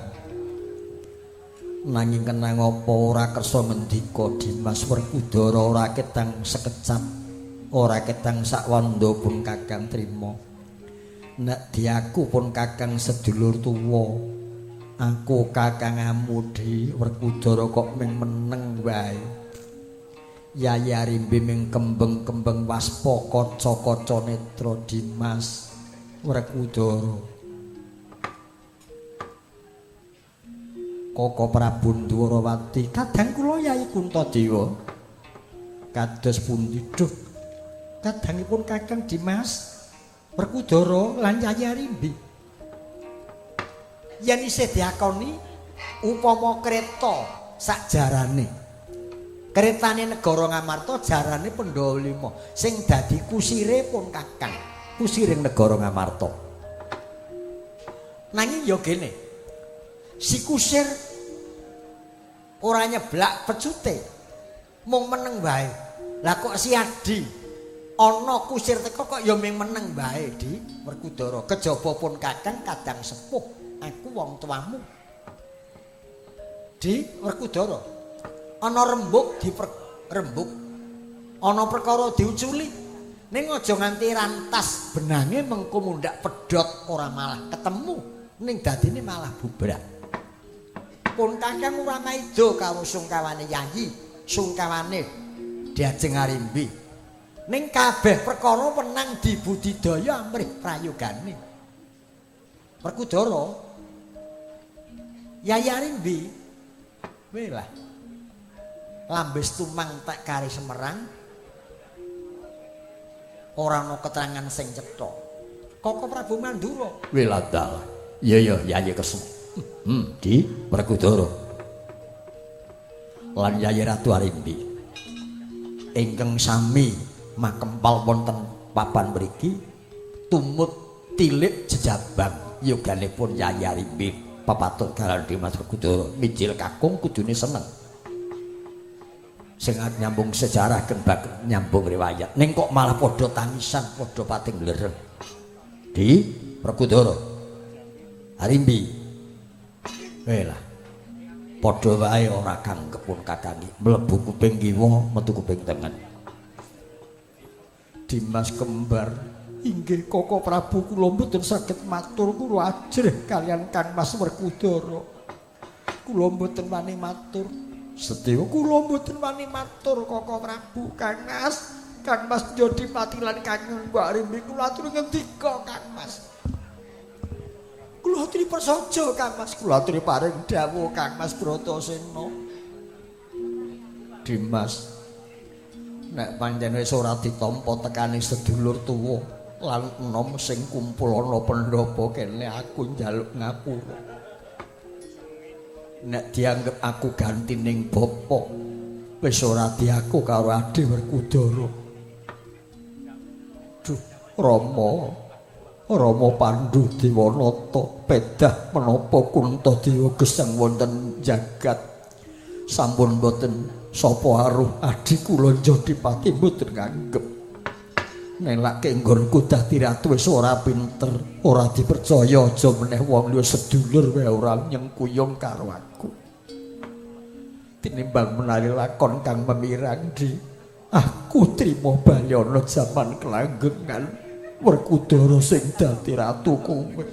nanging kenang apa ora kersa ngendika Dimas Werkudara ora ketang sekecap ora ketang sakwanda pun Kakang trima nek diaku pun Kakang sedulur tuwa aku kakangamu Di Werkudara kok ming meneng wae. Yayi Arimbi ming kembeng-kembeng waspa kaca-kaca netra Dimas Werkudara. Koko Prabu Ndwarawati kadang kula Yayi Kuntadewa kados pundi duh kadangipun Kakang Dimas Werkudara lan Yayi Arimbi yen isih diakoni upama kreta sakjarane kretane negara Ngamarta jarane Pandhawa 5 sing dadi kusire pun Kakang kusiring negara Ngamarta nanging ya gene si kusir ora nyeblak pecute mung meneng wae lah kok si Adi ana kusir teko kok ya mung meneng wae Di Werkudara kejaba pun Kakang kadang sepuh aku wong tuamu Di Werkudara ana rembug rembug ana perkara diuculi ning aja nganti rantas benange mengko mundhak pedhot ora malah ketemu ning dadine malah bubrak pun Kakang ora maida karo sungkawane Yayi sungkawane Diajeng Arimbi ning kabeh perkara wenang dibudidaya amrih prayogane Werkudara Yayi Arimbi welah lambes tumang tak kari Semerang ora ana keterangan sing cetha Koko Prabu Mandura weladal iya iya Yayi Kresna Di Werkudara lan Yayi Ratu Arimbi ingkang sami makempal wonten papan mriki tumut tilik jejabang yoganipun Yayi Arimbi pepatut kaliyan Dimas Werkudara mijil kakung kudune seneng sing nyambung sejarah kembang nyambung riwayat ning kok malah padha tangisan padha pating lereng Di Werkudara Arimbi welah padha wae ora kanggep pun kakangi mlebu kuping kiwa metu kuping tengen Dimas kembar inggih Koko Prabu kula mboten saged matur kula ajrih kaliyan Kang Mas Werkudara kula mboten wani matur Sedewa kula mboten wani matur Koko Prabu Kang Mas Kang Mas Jodipati lan Kang Mbak Arimbi kula aturi ngendika Kang Mas kula aturi prasaja Kang Mas kula aturi paring dawuh Kang Mas Bratasena Dimas nek pancen wis ora ditampa tekane sedulur tuwa Lan enom sing kumpul ana pendhapa kene aku njaluk ngapura. Nek dianggep aku ganti ning bapa, wis ora diaku karo Adi Werkudara. Duh, Rama, Rama Pandhu Dewanata pedah menapa Kuntadewa gesang wonten jagat. Sampun boten sapa aruh adi kula Jodipati mboten nganggep. Nelake nggonku dadi ratu wis ora pinter, ora dipercaya, aja meneh wong liya sedulur wae ora nyengkuyung karo aku. Tinimbang menawi lakon kang memirang di aku trimo bali ana jaman kelanggengan Werkudara sing dadi ratu kowe.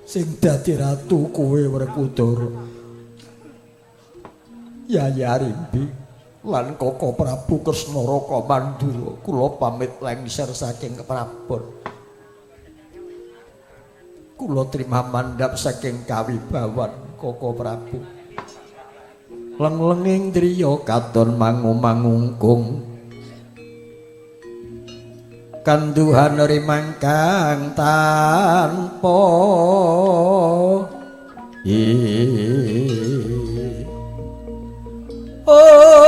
Sing dadi ratu kowe Werkudara. Yayi Arimbi lan Koko Prabu Kresna Raka Mandura kula pamit lengser saking keprabon. Kula trima mandhap saking kawibawan Koko Prabu. Leng-lenging driya katon mangu-mangungkung kanduhan rimangkang tanpa oh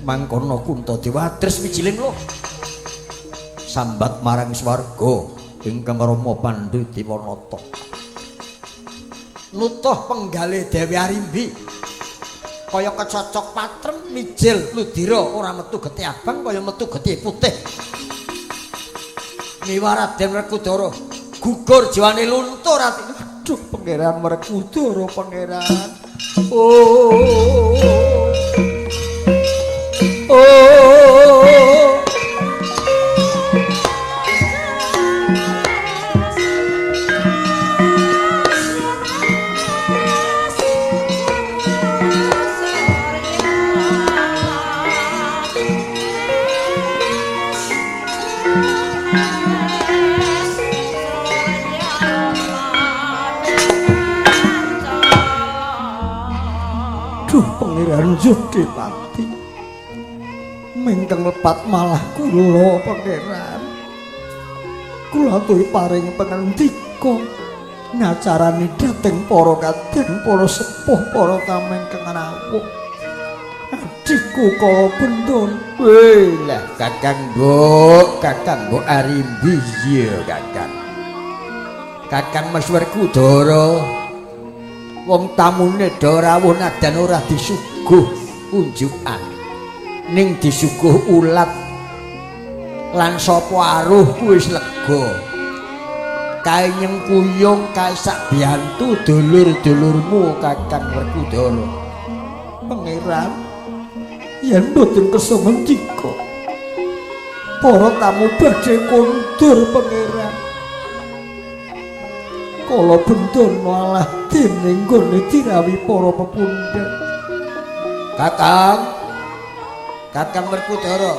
mangkono Kuntadewa tres wijiling lho sambat marang swarga ingkang Rama Pandhu Dewanata nutuh penggale Dewi Arimbi kaya kecocok patrem mijil ludira ora metu getih abang kaya metu getih putih. Miwa Raden Werkudara gugur jiwane luntur ati. Aduh Pangeran Werkudara pangeran. Oh. Oh. Pangeran Jodipati mingkang lepat malah kula pangeran. Kula aturi paring pangandika ngacarani dhateng para kadang, para sepuh, para kamengkang rawuh. Adhiku kala bendon. Weh lah Kakang Mbok, Kakang Mbok Arimbi iya Kakang. Kakang Mas Werkudara. Wong tamune do rawuh nadan ora disuguh unjukan ning disuguh ulat lan sapa aruh wis lega kae nyengkuyung kae sak biyantu dulur-dulurmu Kakang Werkudara. Pangeran yen mboten kersa ngendika para tamu badhe kondur pangeran. Kala bendana alah dene nggone dirawi para pepundhen. Kakang, Kakang Werkudara.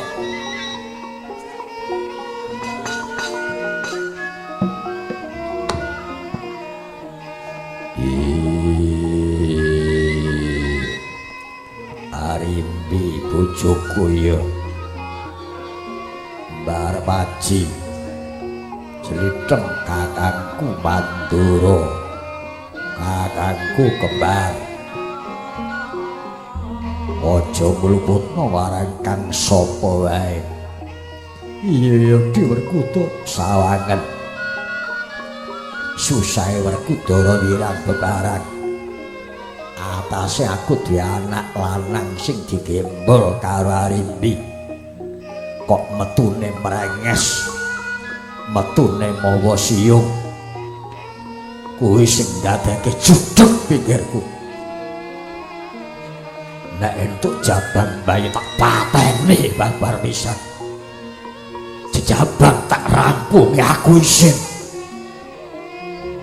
Arimbi bojoku ya Mbar Paji Jlitheng kakangku Mandura, kakangku kembar. Aja ngluputno marang kang sapa wae. Iya ya Di Werkudara sawangen. Susahe Werkudara wirang bebarang. Atase aku duwe anak lanang sing digembol karo Arimbi. Kok metune mrenges. Metune mawa siung. Kuwi sing ndadekake judeg pikirku. Nek entuk jabang bayi tak pateni babar pisan. Jejabang tak rampungi aku isin.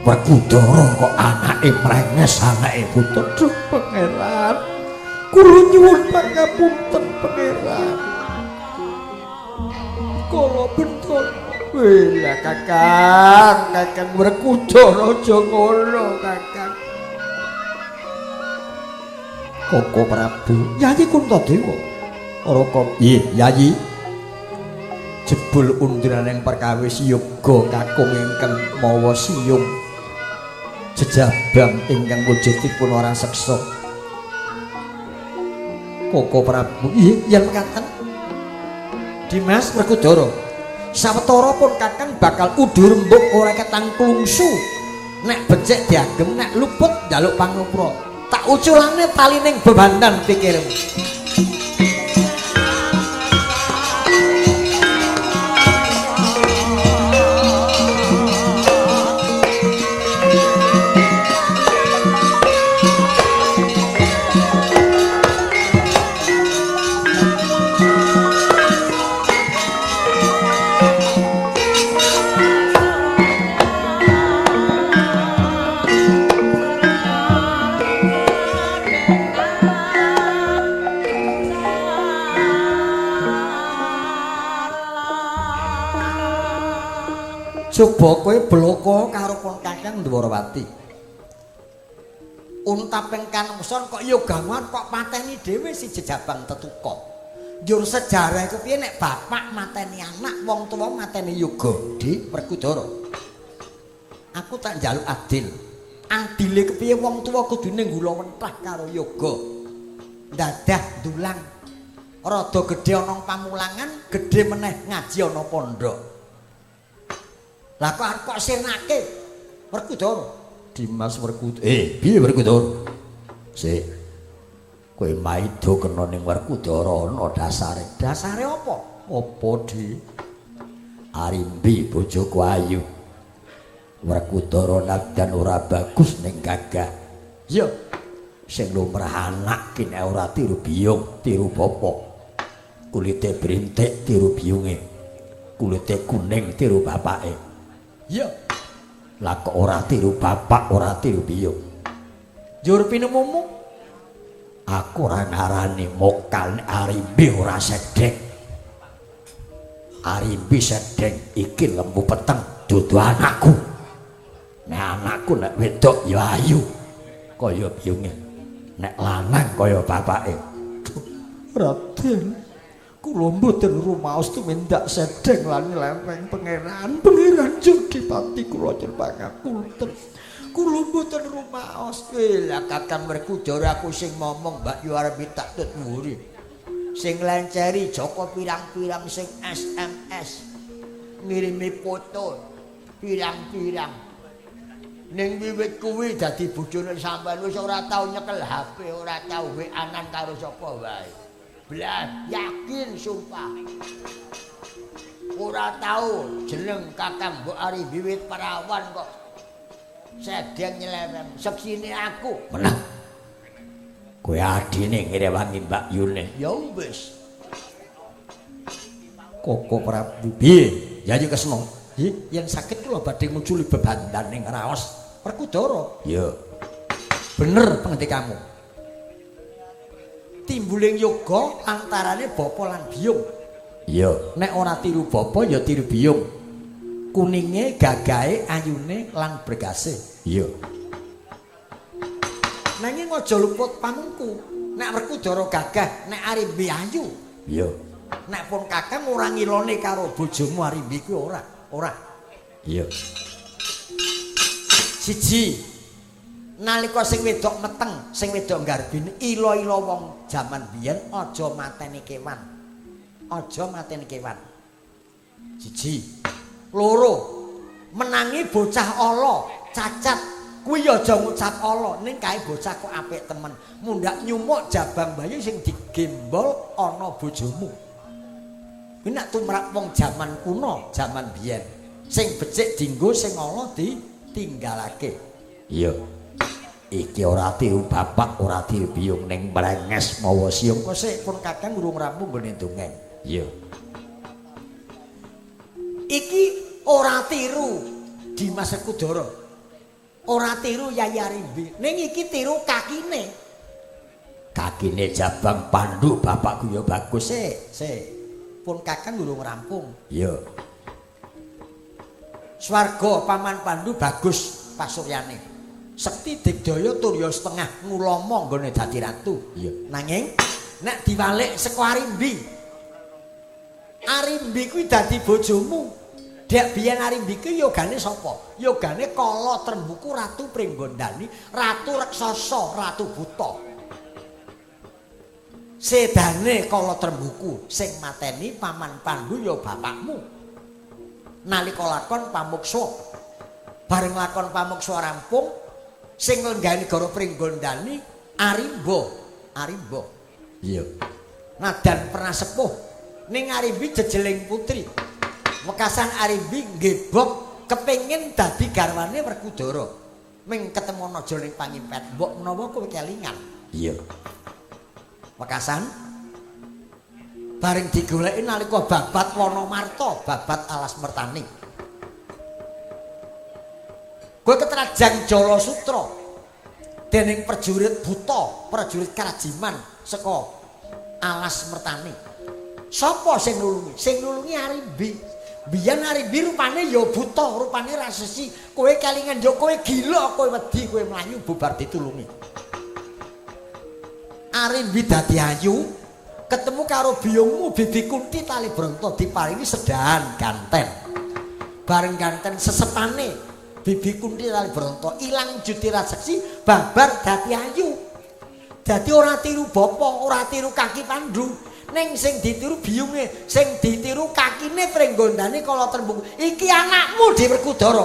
Werkudara kok anake mrenges, anake buta. Duh pangeran, kula nyuwun pangapunten pangeran. Kala bendana Wih, Kakang, Kakang Werkudara aja ngono, Kakang. Koko Prabu, Yayi Kuntadewa. Raka, nggih, Yayi. Jebul unduraning perkawis yoga kakung ingkang mawa siyung. Jejabang ingkang wujudipun ora seksa. Koko Prabu, nggih, yen mekaten. Dimas Werkudara, sawetara pun Kakang bakal udur rembug ora ketang klungsu. Nek becik diagem, nek luput njaluk pangupura. Tak uculane talining bebandan pikirmu. Coba kowe bloko karo pun Kakang Dwarawati. Untaping kanungson kok yogawan kok pateni dhewe si jejabang tetuka. Njur sejarah iku piye nek bapak mateni anak, wong tuwa mateni yoga di Werkudara. Aku tak njaluk adil. Adile kepiye wong tuwa kudune nggula wentah karo yoga. Dadah ndulang. Rada gedhe ana pamulangan, gedhe meneh ngaji ana pondok. Lah kok kok sirnake Werkudara? Dimas Werkudara. Piye Werkudara? Sik. Kowe maido kena ning Werkudara ana dasare. Dasare apa? Apa, Di? Arimbi bojoku ayu. Werkudara nadyan ora bagus ning gagah. Iya. Sing lumrah anak ki nek ora tiru biyung, tiru bapa. Kulite brintik tiru biyunge. Kulite kuning tiru bapake. Iya. Lah kok ora tiru bapak, ora tiru biyung. Njur pinemumu? Aku ora ngarani mokal nek Arimbi ora sedhek. Arimbi sedhek iki lembu peteng dudu anakku. Nek anakku nek wedok ya ayu kaya biyunge. Nek lanang kaya bapake. Raden, kula mboten rumaos tumindak sedheng lan nyleweng pangeran. Pangeran Jodipati kula nyuwun. Kula mboten rumaos. Lah Kakang Werkudara aku sing momong Mbak Yu arep tak tut mburi. Sing lenceri Joko pirang-pirang sing SMS ngirimi foto pirang-pirang. Ning wiwit kuwi dadi bojone sampean wis ora tau nyekel HP, ora tau WA-an karo sapa wae. Blas, yakin sumpah. Ora tau jeneng Kakang Mbok Arimbi wiwit perawan kok sedeng nyeleweng. Seksine aku. Meneng. Kowe adine ngrewangi Mbak Yune. Ya wis. Koko Prabu. Piye? Yayi Kresna. Nggih, yen sakit kula badhe nguculi bebandan ning raos Werkudara. Iya. Bener pengendikamu. Timbuling yoga antarane bapa lan biyung. Iya. Nek ora tiru bapa ya tiru biyung. Kuninge, gagahe, ayune lan bergase. Iya. Nanging aja luput pamungku. Nek Werkudara gagah, nek Arimbi ayu. Iya. Nek pun Kakang ora ngilone karo bojomu Arimbi kuwi ora. Ora. Iya. Siji. Nalika sing wedok meteng, sing wedok nggarbini ila-ila wong jaman biyen aja mateni kewan. Aja mateni kewan. Siji. Loro. Menangi bocah ala, cacat kuwi aja ngucap ala, ning kae bocah kok apik temen. Mundhak nyumuk jabang bayi sing digembol ana bojomu. Kuwi nek tumrap wong jaman kuno, jaman biyen. Sing becik dinggo, sing ala ditinggalake. Iya. Iki ora tiru bapak, ora tiru biyung ning mrenges mawa siung. Kok sik pun Kakang urung rampung nggone dongeng. Iya. Iki ora tiru Dimas Werkudara. Ora tiru Yayi Arimbi. Ning iki tiru kakine. Kakine Jabang Pandu bapakku ya bagus. Sik, sik. Pun Kakang urung rampung. Iya. Swarga Paman Pandu bagus pasuryane. Sekti digdaya tur ya setengah ngulama nggone dadi ratu. Iya. Nanging nek diwalik saka Arimbi. Arimbi kuwi dadi bojomu. Dek biyen Arimbi kuwi yogane sapa? Yogane Kala Trembuku Ratu Pringgondani, Ratu Reksasa, Ratu Buta. Sedane Kala Trembuku sing mateni Paman Pandu ya bapakmu. Nalika lakon pamuksa. Bareng lakon pamuksa rampung, sing nglenggani negara Pringgondani Arimba, Arimba. Iya. Nadan pernah sepuh ning Arimbi jejeling putri. Wekasan Arimbi nggebok kepengin dadi garwane Werkudara. Ming ketemu naja ning pangimpet, mbok menawa kowe kelingan. Iya. Wekasan bareng digoleki nalika babat Wanamarta, babat Alas Mertani. Kowe ketrajang Jala Sutra dening prajurit buta, prajurit Karajiman saka Alas Mertani. Sapa sing nulungi? Sing nulungi Arimbi. Biyen Arimbi rupane ya buta, rupane rasesi. Kowe kelingan ya kowe gila, kowe wedi, kowe mlayu bubar ditulungi. Arimbi dadi ayu, ketemu karo biyungmu Bibi Kunti Tali Bronto diparingi sedahan ganten. Bareng ganten sesepane Bibi Kunti Tali Bronto ilang juti raseksi babar dadi ayu. Dadi ora tiru bapa, ora tiru kaki Pandu. Ning sing ditiru biyunge, sing ditiru kakine Pringgondani Kala Trembung. Iki anakmu di Werkudara.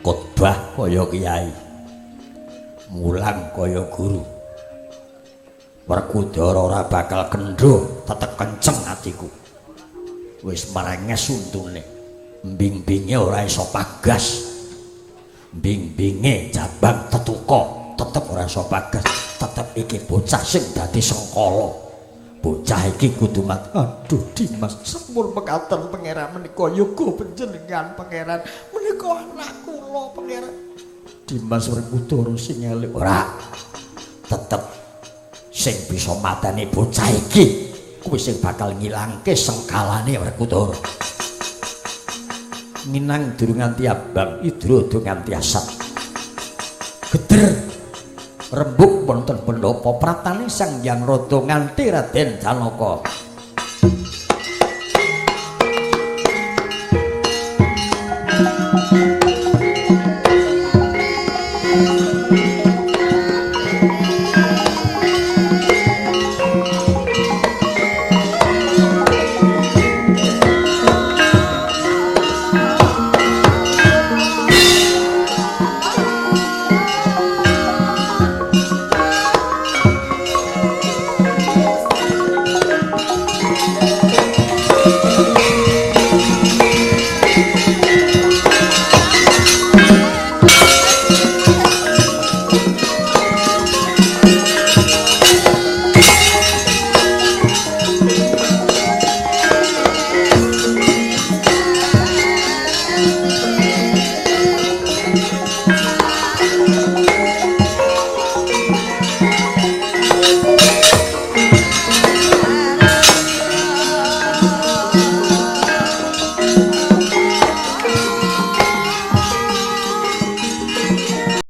Khotbah kaya kiai, mulang kaya guru. Werkudara ora bakal kendho, tetep kenceng atiku. Wis merenges untune, mbing-binge ora iso pagas. Mbing-binge jabang tetuka, tetep ora iso pagas. Tetep iki bocah sing dadi sengkala. Bocah iki kudu mat. Aduh Dimas, sepur mekaten pangeran menika yoga panjenengan pangeran menika anak kula pangeran. Dimas Werkudara sing elek ora, tetep sing bisa mateni bocah iki kuwi sing bakal ngilangke sengkalane Werkudara. Minang durung nganti abang, idra durung nganti asat. Geder rembug wonten pendopo pratane Sang Hyang Rada nganti Raden Janaka.